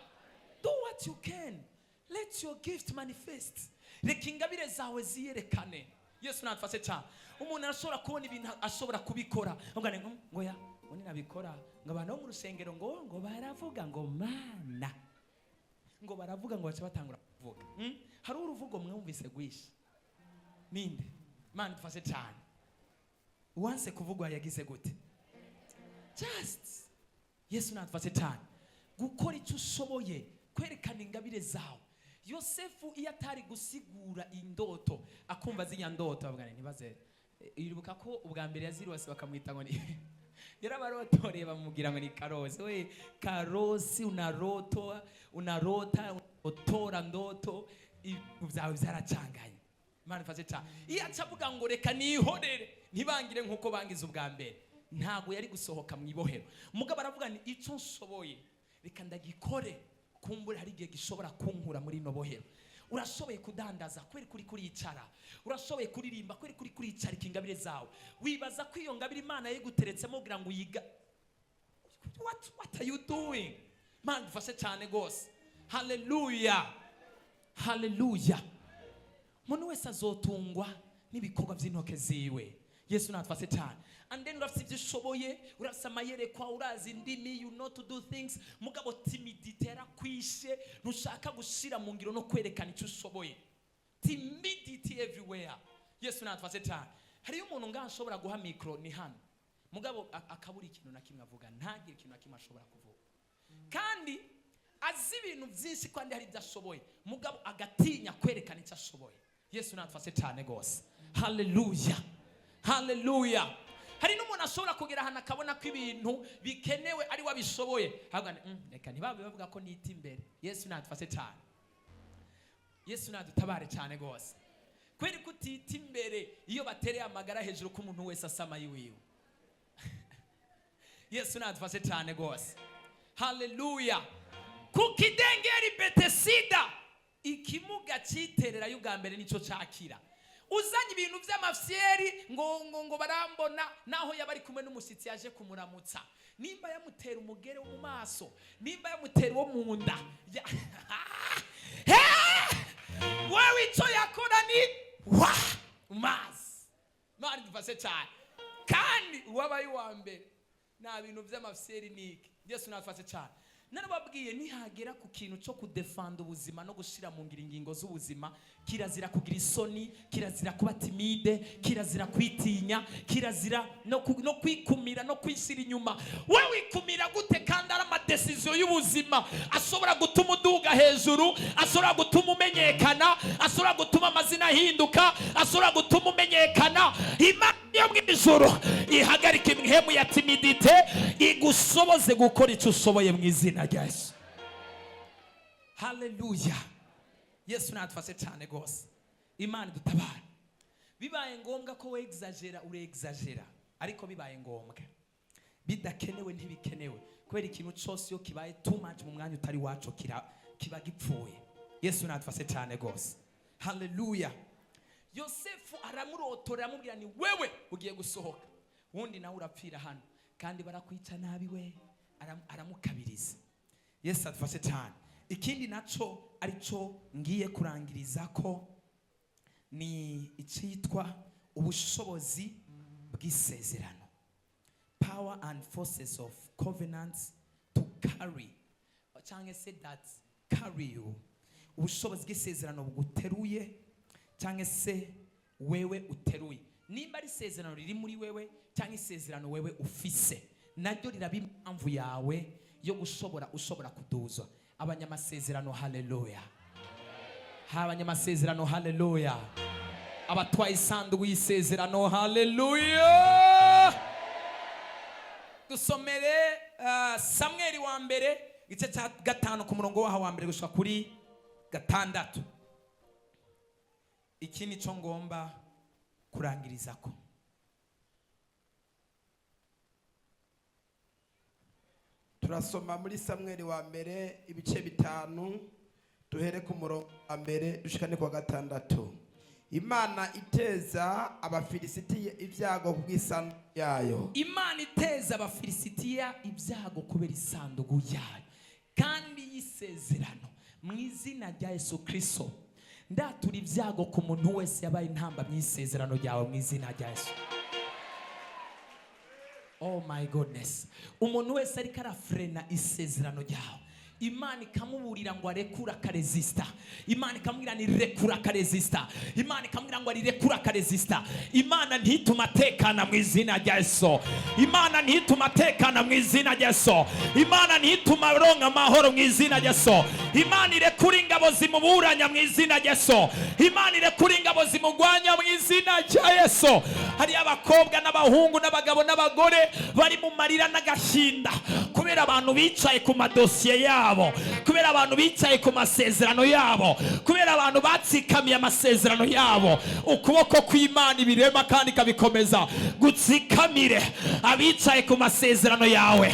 Do what you can. Let your gift manifest. Reka ingabire zawe ziyerekane. Yesu natufashe cyane. Umuntu arashobora kubona ibintu ashobora kubikora, avuga ngo ngo ya ngo ninabikora, ngo abantu bo mu rusengero ngo baravuga ngo mana, ngo baravuga, ngo bace batangura kuvuga. Hari uruvugo mwumvise gwisha ninde? Imana idufashe cyane. Uwanse kuvugwa yagize gute? Just Yesu natufashe cyane. Gukora icyo ushoboye, kwerekana ingabire zawe. Yosefu iyo atari gusigura indoto, akumva ziriya ndoto, bavuga ngo ntibaze. Iribuka ko ubwa mbere yazirose bakamwita ngo ni yarabarotoreye, bamubwira ngo ni karosi. We karosi, unaroto, unarota, utora ndoto, ibintu byawe byaracanganye. Imana ifashe cyane. Iyo aca avuga ngo reka nihorere, ntibangire nk'uko bangize ubwa mbere, ntabwo yari gusohoka mu ibohero. Mugabo aravuga ni icyo nshoboye reka ndagikore, kumbure hari igihe gishobora kunkura muri ino bohero. Urashoboye kudandaza, kubera kuri kuricara. Urashoboye kuririmba, kubera kuri kuricarika ingabire zawe. Wibaza ko iyo ngabire Imana yayiguteretsemo kugira ngo uyiga? What are you doing? Imana idufashe cyane rwose. Haleluya, haleluya! Umuntu wese azotungwa n'ibikorwa by'intoke ziwe. Yesu natufashe cyane. And then urafite ibyo ushoboye, urafite amayerekwa, urazi indimi, you know to do things, mugabo timidité yarakwishe, ntushaka gushira mu ngiro no kwerekana icyo ushoboye. Timidity everywhere. Yesu natufashe cyane. Hariyo umuntu ngaha ashobora guha mikoro ni hano, mugabo akabura ikintu na kimwe avuga, ntagire ikintu na kimwe ashobora kuvuga, kandi azi ibintu byinshi, kandi hari ibyo ashoboye, mugabo agatinya kwerekana icyo ashoboye. Yesu natufashe cyane rwose. Haleluya, haleluya! Hari n'umuntu ashobora kugera ahantu akabona ko ibintu bikenewe ari we abishoboye, ahubwo ni, reka ntibabe bavuga ko nita imbere." Yesu natufashe cyane. Yesu nadutabare cyane rwose. Kubera ko utita imbere iyo batereye amagara hejuru ko umuntu wese asama yiwiwe. Yesu nadufashe cyane rwose. Haleluya! Ku kidengeri Betesida, ikimuga cyitererayo ubwa mbere nicyo cyakira. Uzanye ibintu by'amafyeri ngo barambona, naho yaba ari kumwe n'umushyitsi yaje kumuramutsa, nimba yamutera umugere wo mu maso, nimba yamutera uwo mu nda, wewe icyo yakora ni wa mazi. Imana idufashe cyane. Kandi uwabaye uwa mbere nta bintu by'amafyeri niki. Yesu nadufashe cyane. Narababwiye, nihagera ku kintu cyo kudefanda ubuzima no gushyira mu ngiro ingingo z'ubuzima, kirazira kugira isoni, kirazira kuba timide, kirazira kwitinya, kirazira no kwikumira no kwishyira inyuma. We wikumira gute kandi ari ama décisions y'ubuzima ashobora gutuma uduga hejuru, ashobora gutuma umenyekana, ashobora gutuma amazina ahinduka, ashobora gutuma umenyekana? Imana yo mu ijuru ihagarika imihemu ya timidité, igusoboze gukora icyo ushoboye mu izina rya Yesu. Haleluya! Yesu natufashe cyane rwose. Imana idutabara. Bibaye ngombwa ko wegzagera, urexagera. Ariko bibaye ngombwa, bidakenewe ntibikenewe, kubera ikintu cyose iyo kibaye too much mu mwanya utari waco kiba gipfuye. Yesu natufashe cyane rwose. Haleluya. Yosefu aramurotora, aramubwira ni wewe ugiye gusohoka, wundi nawe urapfira hano kandi barakwica nabi. We aramukabiriza. Yesu adufashe cyane. Ikindi naco arico ngiye kurangiriza ko ni icyitwa ubushobozi bw'isezerano, power and forces of covenants to carry, cyangwa se that carry you, ubushobozi bw'isezerano buguteruye cyangwa se wewe uteruye. Nimba ari isezerano riri muri wewe cyangwa isezerano wewe ufise, naryo riraba impamvu yawe yo gushobora ushobora kuduzwa. Abanyamasezerano, haleluya! Abanyamasezerano, haleluya! Abatwaye isanduku y'isezerano, haleluya! Dusomere Samweli wa mbere igice cya 5 ku murongo waho wa mbere gushika kuri 6. Iki nico ngomba kurangirizako. Turasoma muri Samweli wa mbere ibice 5, duhere ku murongo wa mbere dushikane ku wa 6. Imana iteza Abafilisitiya ibyago ku bw'isanduku yayo. Imana iteza Abafilisitiya ibyago kubera isanduku yayo kandi y'isezerano. Mu izina rya Yesu Kristo, ndatura ibyago ku muntu wese yabaye intambamyi y'isezerano ryawe, mu izina rya Yesu. Oh my goodness! Umuntu wese ariko arafrena isezerano ryawe, Imana ikamuburira ngo arekure akarezista, Imana ikamubwira ni rekura akarezista, Imana ikamubwira ngo arirekure akarezista, Imana ntitume atekana mu izina rya Yesu. Imana ntitume atekana mu izina rya Yesu. Imana ntitume aronka amahoro mu izina rya Yesu. Imana irekure ingabo zimuburanya mu izina rya Yesu. Imana irekure ingabo zimugwanya mu izina rya Yesu. Hari abakobwa n'abahungu n'abagabo n'abagore bari mu marira n'agahinda kubera abantu bicaye ku madosiye yabo, kubera abantu bicaye ku masezerano yabo, kubera abantu batsikamiye amasezerano yabo. Ukuboko kw'Imana ibirema kandi ikabikomeza gutsikamire abicaye ku masezerano yawe,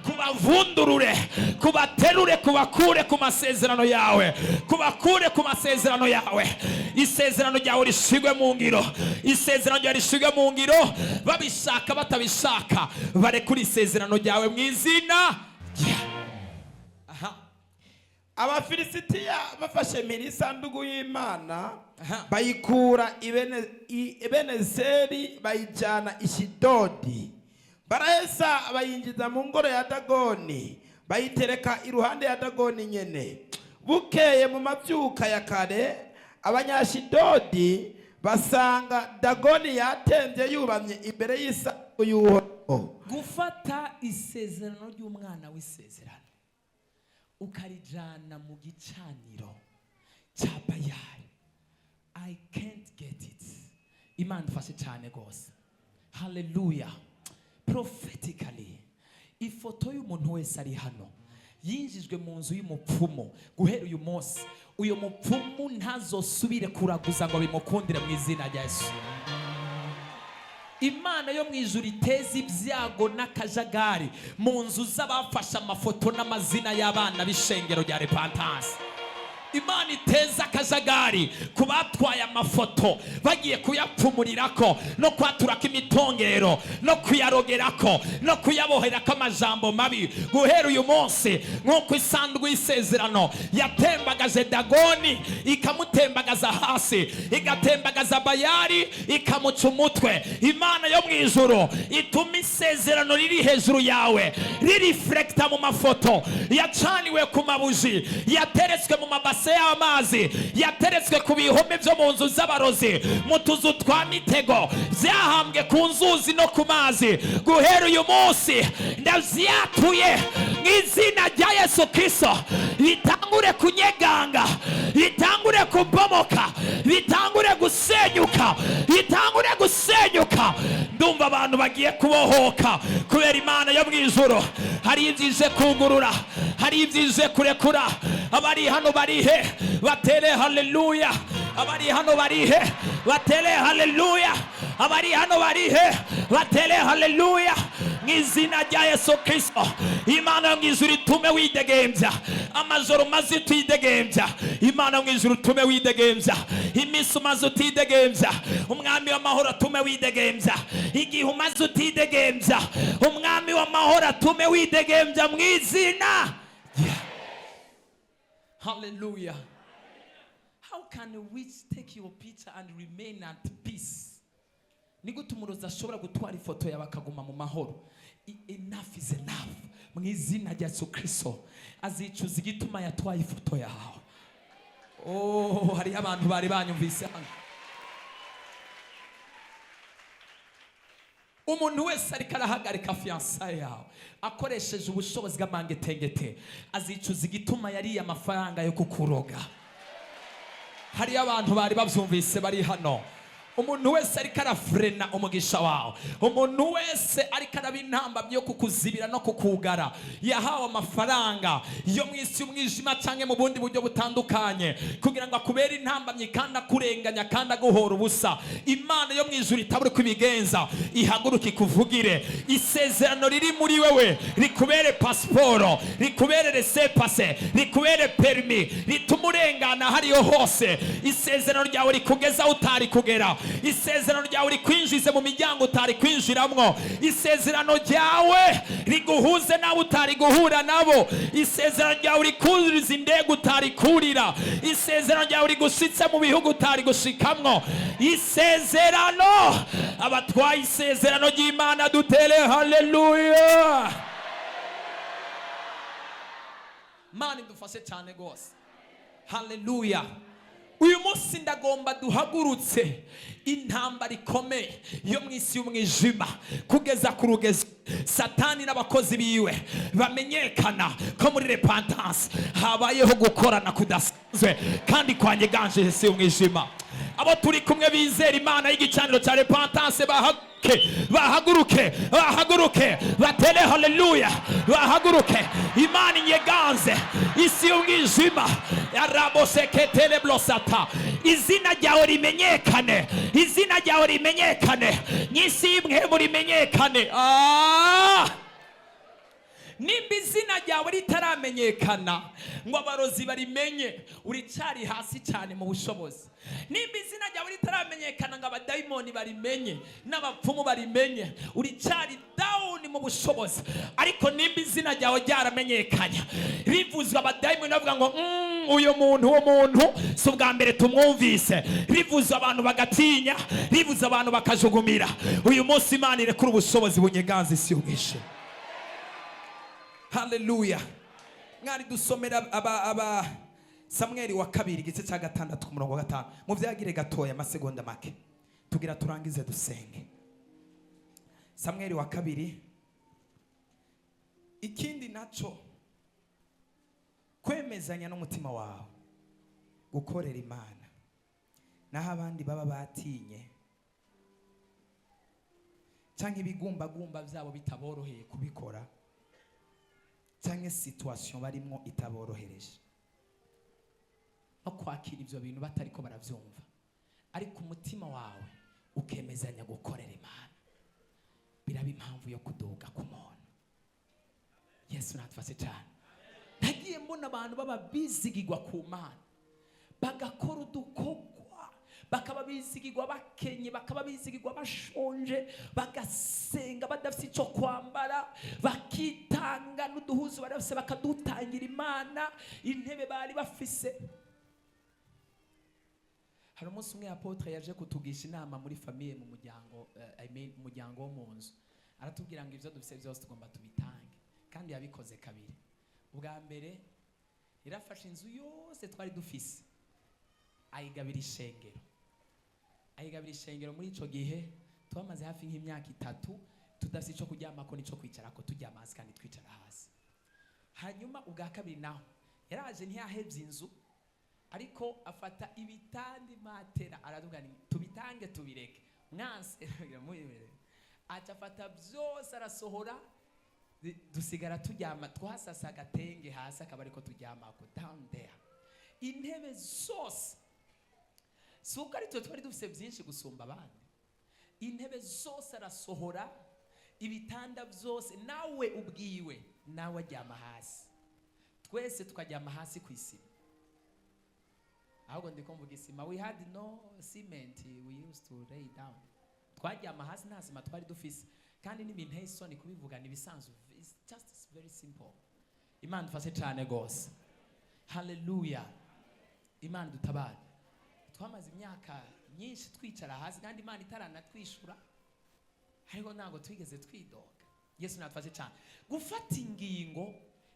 kubavundurure, kubaterure, kubakure ku masezerano yawe, kubakure ku masezerano yawe. Isezerano ryawe rishigwe mu ngiro, isezerano ryawe rishigwe mu ngiro. Babishaka batabishaka, barekure isezerano ryawe mu izina rya aha. Abafilisitiya bafashe mpiri isanduku y'Imana, Aha. bayikura Ebenezeri bayijyana i Shidodi. Baraheza bayinjiza mu ngoro ya Dagoni, bayitereka iruhande ya Dagoni nyene. Bukeye mu mabyuka ya kare, Abanyashidodi basanga Dagoni yatembye yubamye imbere y'isanduku y'Uhoraho. Gufata isezerano ry'umwana w'isezerano ukarijana mu gicaniro cya Bayali, I can't get it. Imana ifashe cyane rwose. Haleluya! Prophetically, ifoto y'umuntu wese ari hano yinjijwe mu nzu y'umupfumu, guhera uyu munsi uyu mupfumu ntazosubire kuraguza ngo bimukundire mu izina rya Yesu. Imana yo mu ijuru iteza ibyago n'akajagari mu nzu z'abafashe amafoto n'amazina y'abana b'ishengero rya Repentance. Imana iteza akajagari ku batwaye amafoto bagiye kuyapfumurirako no kwaturako imitongero no kuyarogerako no kuyaboherako amajambo mabi. Guhera uyu munsi, nk'uko isanduku y'isezerano yatembagaje Dagoni, ikamutembagaza hasi, igatembagaza Bayali, ikamuca umutwe, Imana yo mu ijuru ituma isezerano riri hejuru yawe ririflekita mu mafoto yacaniwe ku mabuji, yateretswe mu mabase y'amazi, yateretswe ku bihome byo mu nzu z'abarozi, mu tuzu twa mitego, byahambwe ku nzuzi no ku mazi. Guhera uyu munsi ndavyatuye mu izina rya Yesu Kristo, bitangure kunyeganga, bitangure kubomoka, bitangure gusenyuka, bitangure gusenyuka. Ndumva abantu bagiye kubohoka kubera Imana yo mu ijuru hari ibyije kugurura, hari ibyije kurekura. Abari hano barihe? Batere haleluya. Abari hano barihe? Batere haleluya. Abari hano barihe? Batere haleluya. Mu izina rya Yesu Kirisito, Imana yo mu ijuru itume widegembya. Amajoro umaze utidegembya, Imana yo mu ijuru itume widegembya. Iminsi umaze utidegembya, Umwami w'amahoro atume widegembya. Igihe umaze utidegembya, Umwami w'amahoro atume widegembya mu izina. Hallelujah. How can a witch take your picture and remain at peace? Ni gute umurozi ashobora gutwara ifoto yawe akaguma mu mahoro? Enough is enough. Mu izina rya Yesu Kristo, azicuza igituma yatwaye ifoto yawe. Oh, hariho abantu bari banyumvise hano. Umuntu wese ariko arahagarika fiançailles yawe akoresheje ubushobozi bw'amangetengete, azicuza igituma yariye amafaranga yo kukuroga. Hariyo abantu bari babyumvise bari hano. Umuntu wese ariko arafrena umugisha wawe, umuntu wese ariko araba intambamyi yo kukuzibira no kukugara, yahawe amafaranga yo mu isi y'umwijima cyangwa mu bundi buryo butandukanye kugira ngo akubere intambamyi kandi akurenganya kandi aguhora ubusa, Imana yo mu ijuru itabura uko ibigenza, ihaguruke ikuvugire. Isezerano riri muri wewe rikubere pasiporo, rikubere laissez-passer, rikubere permis, rituma urengana hariyo hose. Isezerano ryawe rikugeza aho utari kugera. Isezerano ryawe rikwinjize mu miryango utari kwinjiramwo. Isezerano ryawe riguhuze nawe utari guhura nabo. Isezerano ryawe rikuriza indege utari kurira. Isezerano ryawe rigushitse mu bihugu utari gushikamwo. Isezerano, abatwaye isezerano ry'Imana dutere haleluya. Mana idufashe cyane rwose. Haleluya. Uyu munsi ndagomba duhagurutse intambara ikomeye yo mu isi y'umwijima, kugeza ku rugezo Satani n'abakozi biwe bamenyekana ko muri Repentance habayeho gukorana kudasanzwe kandi kwanyeganje isi y'umwijima. Abo turi kumwe bizera Imana y'igicaniro cya Repentance bahaguruke, bahaguruke, bahaguruke, batere haleluya, bahaguruke. Imana inyeganze isi y'umwijima. Araboseketele blosata. Izina ryawe rimenyekane, izina ryawe rimenyekane n'isi y'imwe rimenyekane. Nimba izina ryawe ritaramenyekana ngo abarozi barimenye, uricari hasi cyane mu bushobozi. Nimba izina ryawe ritaramenyekana ngo abadayimoni barimenye n'abapfumu barimenye, uricari down mu bushobozi. Ariko nimba izina ryawe ryaramenyekanye, rivuzwe, abadayimoni bavuga ngo uyu muntu, uwo muntu si ubwa mbere tumwumvise, rivuzwe abantu bagatinya, rivuzwe abantu bakajugumira. Uyu munsi Imana irekura ubushobozi bunyeganza isi y'umwijima. Haleluya. Mwari dusomera aba Samweli wa kabiri igice cya 6 ku murongo wa 5. Muvyagire gatoya amasegonda make tugira turangize dusenge. Samweli wa kabiri. Ikindi naco, kwemezanya n'umutima wawe gukorera Imana naho abandi baba batinye canke ibigumbagumba vyabo bitaboroheye kubikora, canke situation barimwo itaborohereje, no kwakira ivyo bintu batariko baravyumva, ariko umutima wawe ukemezanya gukorera Imana, biraba impamvu yo kuduga ku muntu. Yesu natufashe cyane. Nagiye mbona abantu baba bizigirwa ku Mana, bagakora udukorwa, bakaba bizigirwa bakenye, bakaba bizigirwa bashonje, bagasenga badafite icyo kwambara, bakitanga n'uduhuzu bari bafise bakadutangira Imana, intebe bari bafise. Hari umunsi umwe apôtre yaje kutugisha inama muri famille, mu muryango, I mean, umuryango wo mu nzu, aratubwira ngo ivyo dufise byose tugomba tubitange. Kandi yabikoze kabiri. Ubwa mbere yarafashe inzu yose twari dufise ayigabira ishengero, ayigabira ishengero. Muri ico gihe twamaze hafi nk'imyaka 3 tudafise ico kuryamako n'ico kwicarako, turyama hasi kandi twicara hasi. Hanyuma ubwa kabiri naho yaraje, ntiyahevye inzu, ariko afata ibitandi, matera, aravuga ni tubitange tubireke mwanse, aca afata byose arasohora, dusigara turyama twasasa agatenge hasi, akaba ariko turyamako down there. Intebe zose Si uko ari twe twari dufite byinshi gusumba abandi. Intebe zose arasohora, ibitanda byose, nawe ubwiwe nawe aryama hasi, twese tukaryama hasi ku isima. Ahubwo ndiko mvuga isima, we had no cement, we used to lay down. Twaryama hasi, nta sima twari dufise. Kandi n'ibinteye isoni kubivuga, ni ibisanzwe, it's just very simple. Imana dufashe cyane rwose. Haleluya! Imana dutabare. Twamaze imyaka myinshi twicara hasi kandi Imana itaranatwishura, ariko ntabwo twigeze twidoga. Yesu natufashe cyane. Gufata ingingo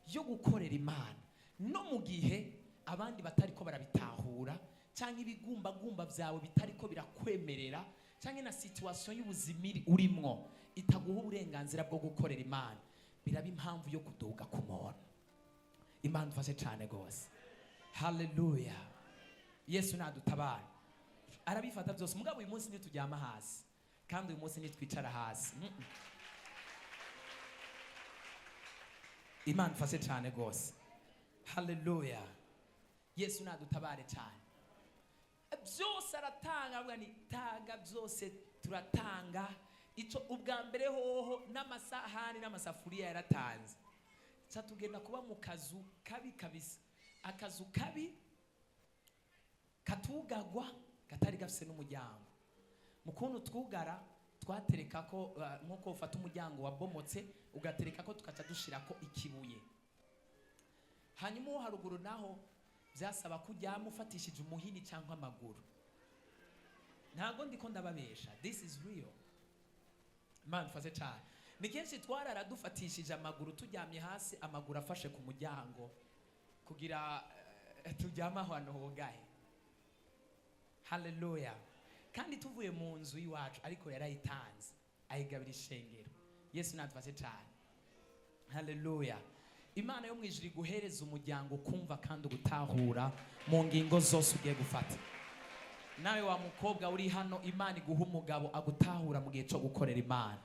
yo gukorera Imana no mu gihe abandi batari ko barabitahura, cyangwa ibigumbagumba byawe bitari ko birakwemerera, cyangwa na situation y'ubuzima urimwo itaguha uburenganzira bwo gukorera Imana, biraba impamvu yo kuduga ku muntu. Imana dufashe cyane rwose. Haleluya! Yesu nadutabara. Arabifata byose. Mugabo uyu munsi ntituryama hasi, kandi uyu munsi ntitwicara hasi. Imana ifashe cyane rwose. Haleluya! Yesu nadutabare cyane. Byose aratanga, avuga ni tanga byose, turatanga. Icyo ubwa mbere hoho n'amasahani n'amasafuriya yaratanze. Ca tugenda kuba mu kazu kabi kabisa, akazu kabi katugagwa, katari gafise n'umuryango. Mu kuntu twugara, twatereka ko nkuko ufata umuryango wabomotse ugatereka ko, tukaca dushirako ikibuye. Hanyuma uwo haruguru naho byasaba ko ujyamo ufatishije umuhini cyangwa amaguru. Ntabwo ndiko ndababesha, this is real. Imana ifashe cyane. Ni kenshi twarara dufatishije amaguru, turyamye hasi, amaguru afashe ku muryango kugira turyame ahantu hugaye. Haleluya! Kandi tuvuye mu nzu y'iwacu, ariko yarayitanze ayigabira ishengero. Yesu natufashe cyane. Haleluya! Imana yo mu ijuru iguhereza umuryango kumva kandi ugutahura mu ngingo zose ugiye gufata. Nawe wa mukobwa uri hano, Imana iguha umugabo agutahura mu gihe cyo gukorera Imana.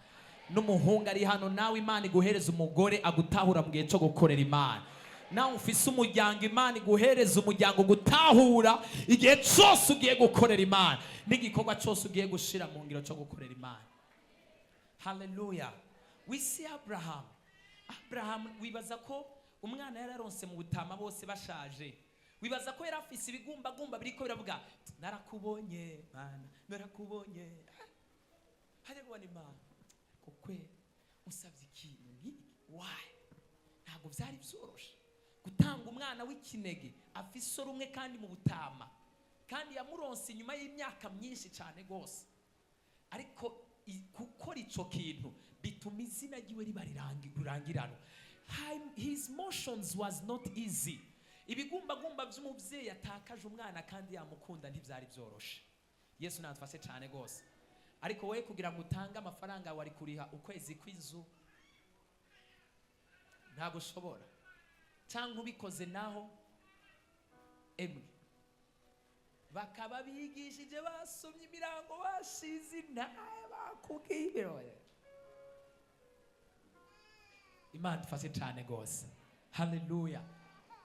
N'umuhungu ari hano, nawe Imana iguhereza umugore agutahura mu gihe cyo gukorera Imana. Nawe ufise umuryango, Imana iguhereza umuryango gutahura igihe cyose ugiye gukorera Imana n'igikorwa cyose ugiye gushira mu ngiro cyo gukorera Imana. Haleluya! We see Abraham. Abraham, wibaza ko umwana yararonse mu butama, bose bashaje, wibaza ko yari afise ibigumbagumba biriko biravuga narakubonye Mana, narakubonye? Hajya kubona Imana, ariko kwe usabye ikintu nk'iki, why? Ntabwo byari byoroshe gutanga umwana w'ikinege afise rumwe, kandi mu butama, kandi yamuronse inyuma y'imyaka myinshi cyane rwose. Ariko gukora ico kintu bituma izina ryiwe riba rurangiranwa. His motions was not easy. Ibigumbagumba by'umubyeyi atakaje umwana kandi yamukunda ntibyari byoroshe. Yesu natufashe cyane rwose. Ariko wowe kugira ngo utange amafaranga wari kuriha ukwezi kw'inzu, ntabwo ushobora, cyangwa ubikoze naho emwe bakaba bigishije, basomye imirango, bashize intahe, bakubwiye ibirori. Imana ifashe cyane rwose. Haleluya!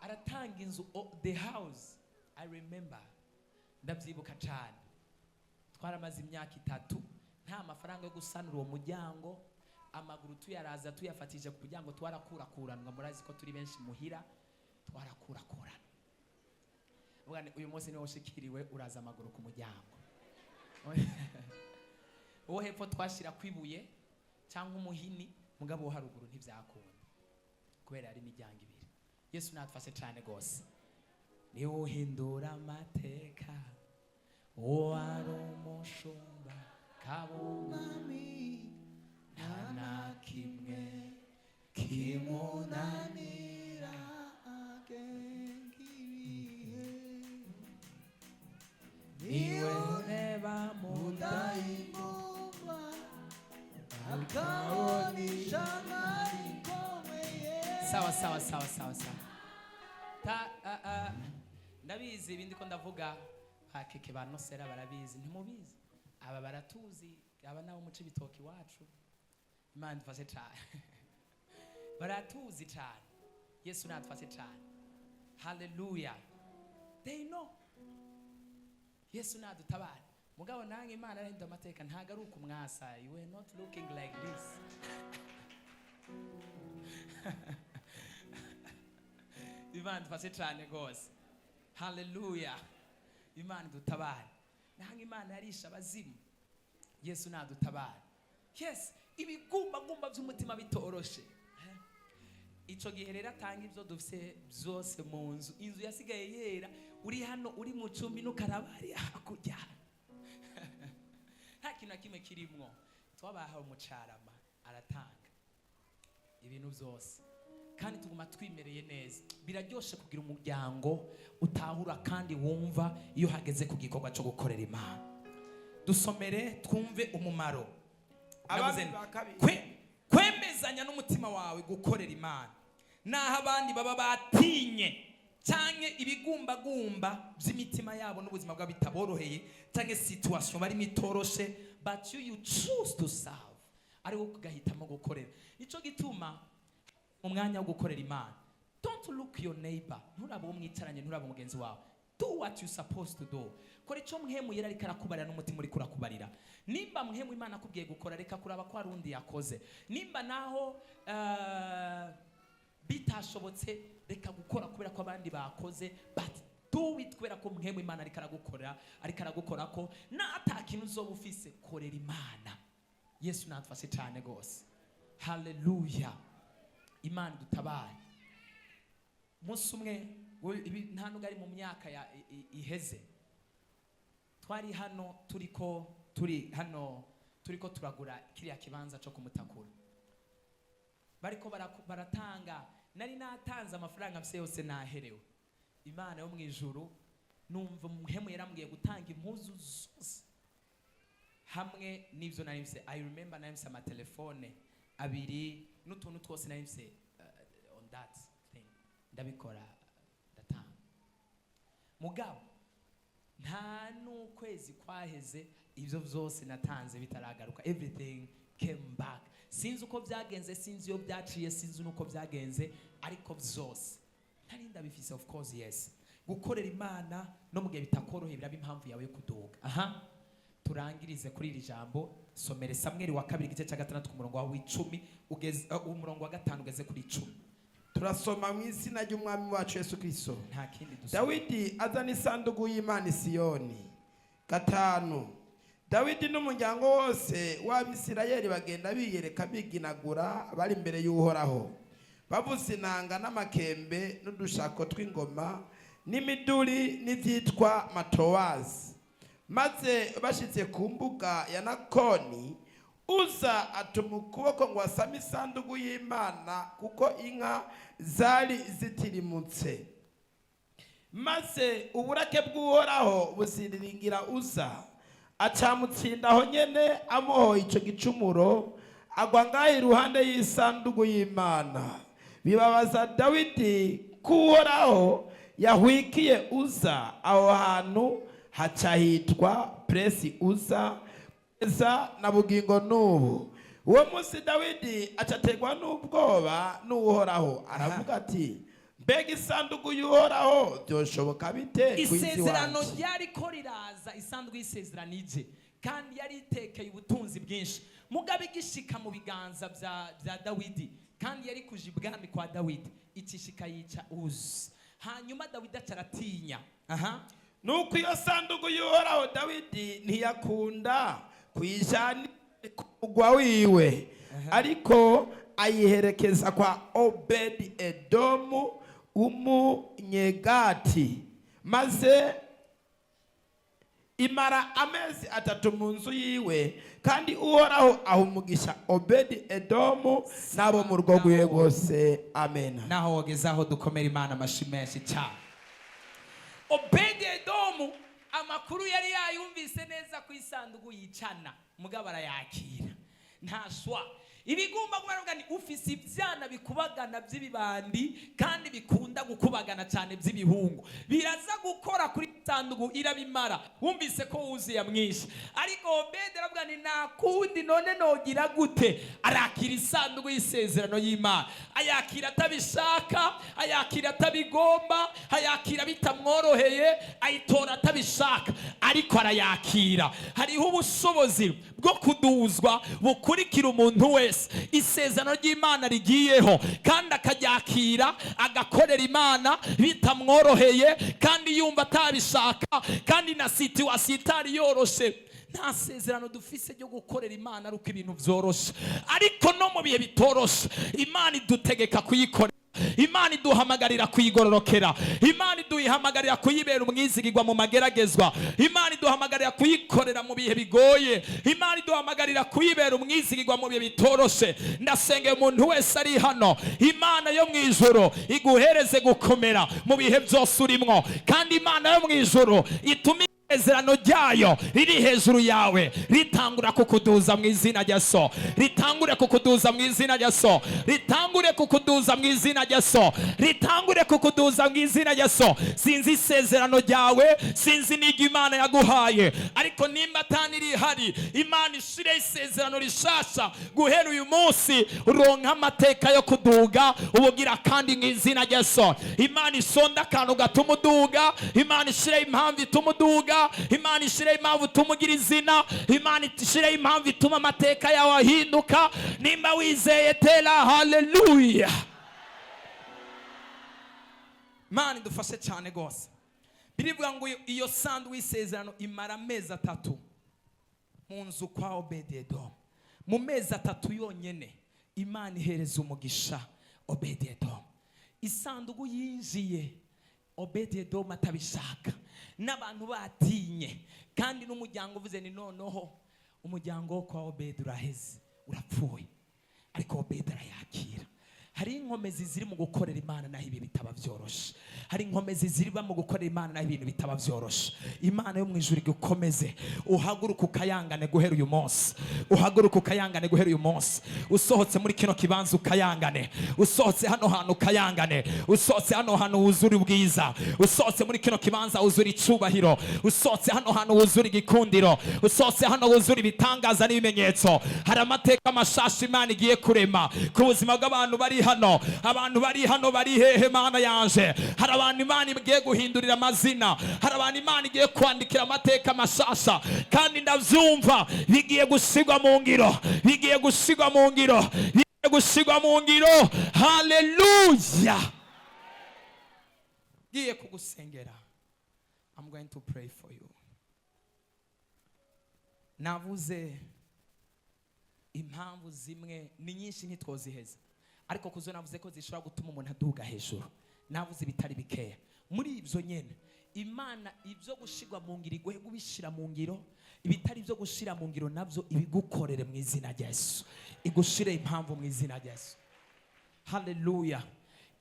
Aratanga inzu. Oh, the house, I remember, ndabyibuka cyane. Twaramaze imyaka 3 nta mafaranga yo gusanura uwo muryango, amaguru tuyaraza tuyafatije ku muryango, twarakurakuranwa. Murazi ko turi benshi muhira, twarakurakuranwa. Uvuga ni, uyu munsi niwo ushikiriwe, uraza amaguru ku muryango. Uwo hepfo twashira kwibuye cyangwa umuhini, mugabo wo haruguru ntibyakunda kubera ari imiryango ibiri. Yesu natufashe cyane rwose. Niwe uhindura amateka, uwo ari umushumba kabumami, nta na kimwe kimunanira. Agenga ibihe. Niwe ureba mu nda. Ndayigomba akabona ishanga rikomeye. Sawa sawa sawa sawa sawa. Ta ndabizi ibindi ko ndavuga, bakeke ba nosera barabizi. Ntimubizi, aba baratuzi, aba nabo muce ibitoki iwacu. Imana idufashe cyane. Baratuzi cyane. Yesu natufashe cyane. Haleluya! They know. Yesu nadutabara. Mugabo nange Imana arahindura amateka. Ntago ari ukumwasa. You were not looking like this. Imana dufashe cyane rwose. Haleluya. Imana dutabare. Nange Imana yarisha abazimu. Yesu nadutabare. Yes, ibigumbagumba by'umutima bitoroshe. Ico gihe rero atanga ibyo dufise byose mu nzu. Inzu yasigaye yera. Uri hano uri mu cumbi n'ukarabari hakurya, nta kintu na kimwe kirimwo. Twabahawe umucarama, aratanga ibintu byose kandi tuguma twimereye neza. Biraryoshe kugira umuryango utahura kandi wumva iyo hageze ku gikorwa cyo gukorera Imana. Dusomere twumve umumaro. Abami Navuze ba kabiri. Kwemezanya n'umutima wawe gukorera Imana naho abandi baba batinye canke ibigumbagumba by'imitima yabo n'ubuzima bwabo bitaboroheye, canke situation barimo itoroshe, but you choose to serve, ari wo kugahitamo gukorera. Nico gituma mu mwanya wo gukorera Imana, don't look your neighbor, nturaba uwo mwicaranye, nturaba mugenzi wawe. Do what you supposed to do. Kora icyo Mpwemu Yera ariko arakubarira n'umutima uriko urakubarira. Nimba Mpwemu Imana akubwiye gukora, reka kuraba ko hari undi yakoze. Nimba naho bitashobotse, reka gukora kubera ko abandi bakoze, but do it kubera ko Mpwemu Imana ariko aragukora, ariko aragukora ko nata kintu uzoba ufise. Korera Imana. Yesu natufashe cyane rwose. Haleluya. Imana dutabare. Umunsi umwe ibi nta nubwo ari mu myaka ya iheze, twari hano turiko, turi hano turiko turagura kiriya kibanza cyo kumutakura. Bariko baratanga, nari natanze amafaranga mfise yose, naherewe. Imana yo mu ijuru, numva Mpwemu yarambwiye gutanga impuzu zose hamwe n'ibyo nari mfise. I remember nari mfise amatelefone abiri n'utuntu twose nari mfise on that thing. Ndabikora, ndatanga. Mugabo nta n'ukwezi kwaheze ibyo byose natanze bitaragaruka. Everything came back. Sinzi uko byagenze, sinzi iyo byaciye, sinzi n'uko byagenze, ariko byose nari ndabifise. Of course, yes, gukorera Imana no mu gihe bitakoroheye biraba impamvu yawe yo kuduga. Aha turangirize kuri iri jambo. Somere Samweli wa kabiri igice cya 6 ku murongo wa 10 ugeze umurongo wa 5 ugeze kuri 10. Turasoma mu izina ry'Umwami wacu Yesu Kristo. Nta kindi dusoma. Dawidi azana isanduku y'Imana i Siyoni. 5, Dawidi n'umuryango wose w'Abisirayeli bagenda biyereka, biginagura, bari imbere y'Uhoraho, bavuza inanga n'amakembe n'udushako tw'ingoma n'imiduri n'ibyitwa matowazi. Maze bashyitse ku mbuga ya Nakoni, Uza atuma ukuboko ngo asame isanduku y'Imana, kuko inka zari zitirimutse. Maze uburake bw'Uhoraho buziriringira Uza, acamutsinda aho nyene amuhoye ico gicumuro, agwa ngaho iruhande y'isanduku y'Imana. Bibabaza Dawidi ko Uhoraho yahwikiye Uza. Aho hantu haca hitwa Peresi Uza kugeza na bugingo n'ubu. Uwo munsi Dawidi acaterwa n'ubwoba n'Uhoraho, aravuga ati: "Mbega isanduku y'Uhoraho byoshoboka bite ku isi Isezerano iwanje?" ryari ko riraza, isanduku y'isezerano ije, kandi yari itekeye ubutunzi bwinshi. Mugabo igishika mu biganza bya Dawidi, kandi yari kuja ibwami kwa Dawidi, ikishika yica Uzi. Hanyuma Dawidi aca aratinya. Aha. Nuko iyo sanduku y'Uhoraho Dawidi ntiyakunda kuyijana ku mugwa wiwe, ariko ayiherekeza kwa Obedi Edomu w'Umunyegati, maze imara amezi 3 mu nzu yiwe. Kandi Uhoraho aha umugisha Obedi Edomu n'abo mu rugo rwiwe rwose. Amen. Naho wageze aho, dukomera Imana amashi menshi cyane. Obedi Edomu amakuru yari yayumvise neza ku isanduku yicana, mugabo arayakira nta shwa. Ibigomba kuba ni ufise ibyana bikubagana by'ibibandi kandi bikunda gukubagana cyane by'ibihungu, biraza gukora kuri Isanduku irabimara, wumvise ko wuzuye mwinshi. Ariko Obedi aravuga ni nta kundi, none nogira gute? Arakira isanduku y'isezerano y'Imana, ayakira atabishaka, ayakira atabigomba, ayakira bitamworoheye, ayitora atabishaka, ariko arayakira. Hariho ubushobozi bwo kuduzwa bukurikira umuntu wese isezerano ry'Imana rigiyeho, kandi akaryakira, agakorera Imana bitamworoheye, kandi yumva atabishaka, kandi na situation itari yoroshe. Nta sezerano dufise ryo gukorera Imana ari uko ibintu byoroshe, ariko no mu bihe bitoroshe Imana idutegeka kuyikorera. Imana iduhamagarira kuyigororokera. Imana iduhamagarira kuyibera umwizigirwa mu mageragezwa. Imana iduhamagarira kuyikorera mu bihe bigoye. Imana iduhamagarira kuyibera umwizigirwa mu bihe bitoroshe. Ndasengeye umuntu wese ari hano, Imana yo mu ijuru iguhereze gukomera mu bihe byose urimwo, kandi Imana yo mu ijuru itume isezerano ryayo riri hejuru yawe ritangura kukuduza mu izina rya so, ritangure kukuduza mu izina rya so, ritangure kukuduza mu izina rya so, ritangure kukuduza mu izina rya so. Sinzi isezerano ryawe, sinzi n'iryo Imana yaguhaye, ariko nimba atani rihari, Imana ishire isezerano rishasha guhera uyu munsi, uronka amateka yo kuduga ubugira kandi mu izina rya so. Imana isonda akantu gatuma uduga. Imana ishire impamvu ituma uduga. Imana ishire impamvu ituma ugira izina. Imana ishire impamvu ituma amateka yawe ahinduka. Nimba wizeye, tera haleluya. Imana idufashe cyane rwose. Birivuga ngo iyo sanduku y'isezerano imara amezi 3 mu nzu kwa Obededomu. Mu mezi 3 yonyine Imana ihereza umugisha Obededomu. Isanduku yinjiye Obededomu atabishaka, n'abantu batinye, kandi n'umuryango uvuze ni noneho umuryango wo kwa Obedi uraheze, urapfuye, ariko Obedi arayakira. Hari inkomezi ziri mu gukorera Imana naho ibi bitaba byoroshe. Hari inkomezi ziriba mu gukorera Imana naho ibintu bitaba byoroshe. Imana yo mu ijuru igukomeze, uhaguruke ukayangane guhera uyu munsi, uhaguruke ukayangane guhera uyu munsi. Usohotse muri kino kibanza ukayangane, usohotse hano hantu ukayangane, usohotse hano hantu wuzura ubwiza, usohotse muri kino kibanza wuzura icubahiro, usohotse hano hantu wuzura igikundiro, usohotse hano wuzura ibitangaza n'ibimenyetso. Hari amateka mashasha Imana igiye kurema ku buzima bw'abantu bari hano. Abantu bari hano bari hehe, Mana yanje? Hari abantu Imana igiye guhindurira amazina, hari abantu Imana igiye kwandikira amateka mashasha, kandi ndavyumva bigiye gusigwa mu ngiro, bigiye gusigwa mu ngiro, bigiye gusigwa mu ngiro. Haleluya! Ngiye kugusengera. I'm going to pray for you. Navuze impamvu zimwe, ni nyinshi ntitwoziheza, ariko kuzo navuze ko zishobora gutuma umuntu aduga hejuru, navuze ibitari bikeya. Muri ibyo nyene, Imana ibyo gushirwa mu ngiro iguhe kubishira mu ngiro, ibitari ibyo gushira mu ngiro nabyo ibigukorere mu izina rya Yesu, igushire impamvu mu izina rya Yesu. Haleluya!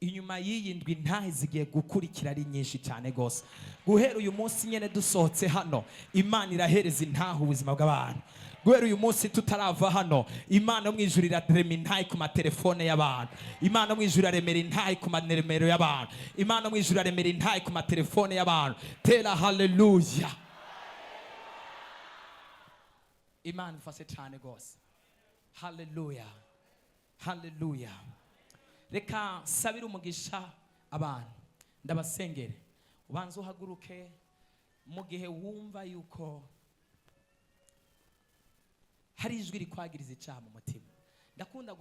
Inyuma y'iyi ndwi ntahe zigiye gukurikira ari nyinshi cyane rwose. Guhera uyu munsi nyene dusohotse hano, Imana irahereza intahe ubuzima bw'abantu. Guhera uyu munsi tutarava hano, Imana yo mu ijuru irarema intahe ku matelefone y'abantu. Imana yo mu ijuru iraremera intahe ku manemero y'abantu. Imana yo mu ijuru iraremera intahe ku matelefone y'abantu. Tera haleluya! Imana ifashe cyane rwose. Haleluya, haleluya! Reka nsabire umugisha abantu, ndabasengere. Ubanze uhaguruke mu gihe wumva yuko hari ijwi rikwagiriza icyaha mu mutima. Ndakunda.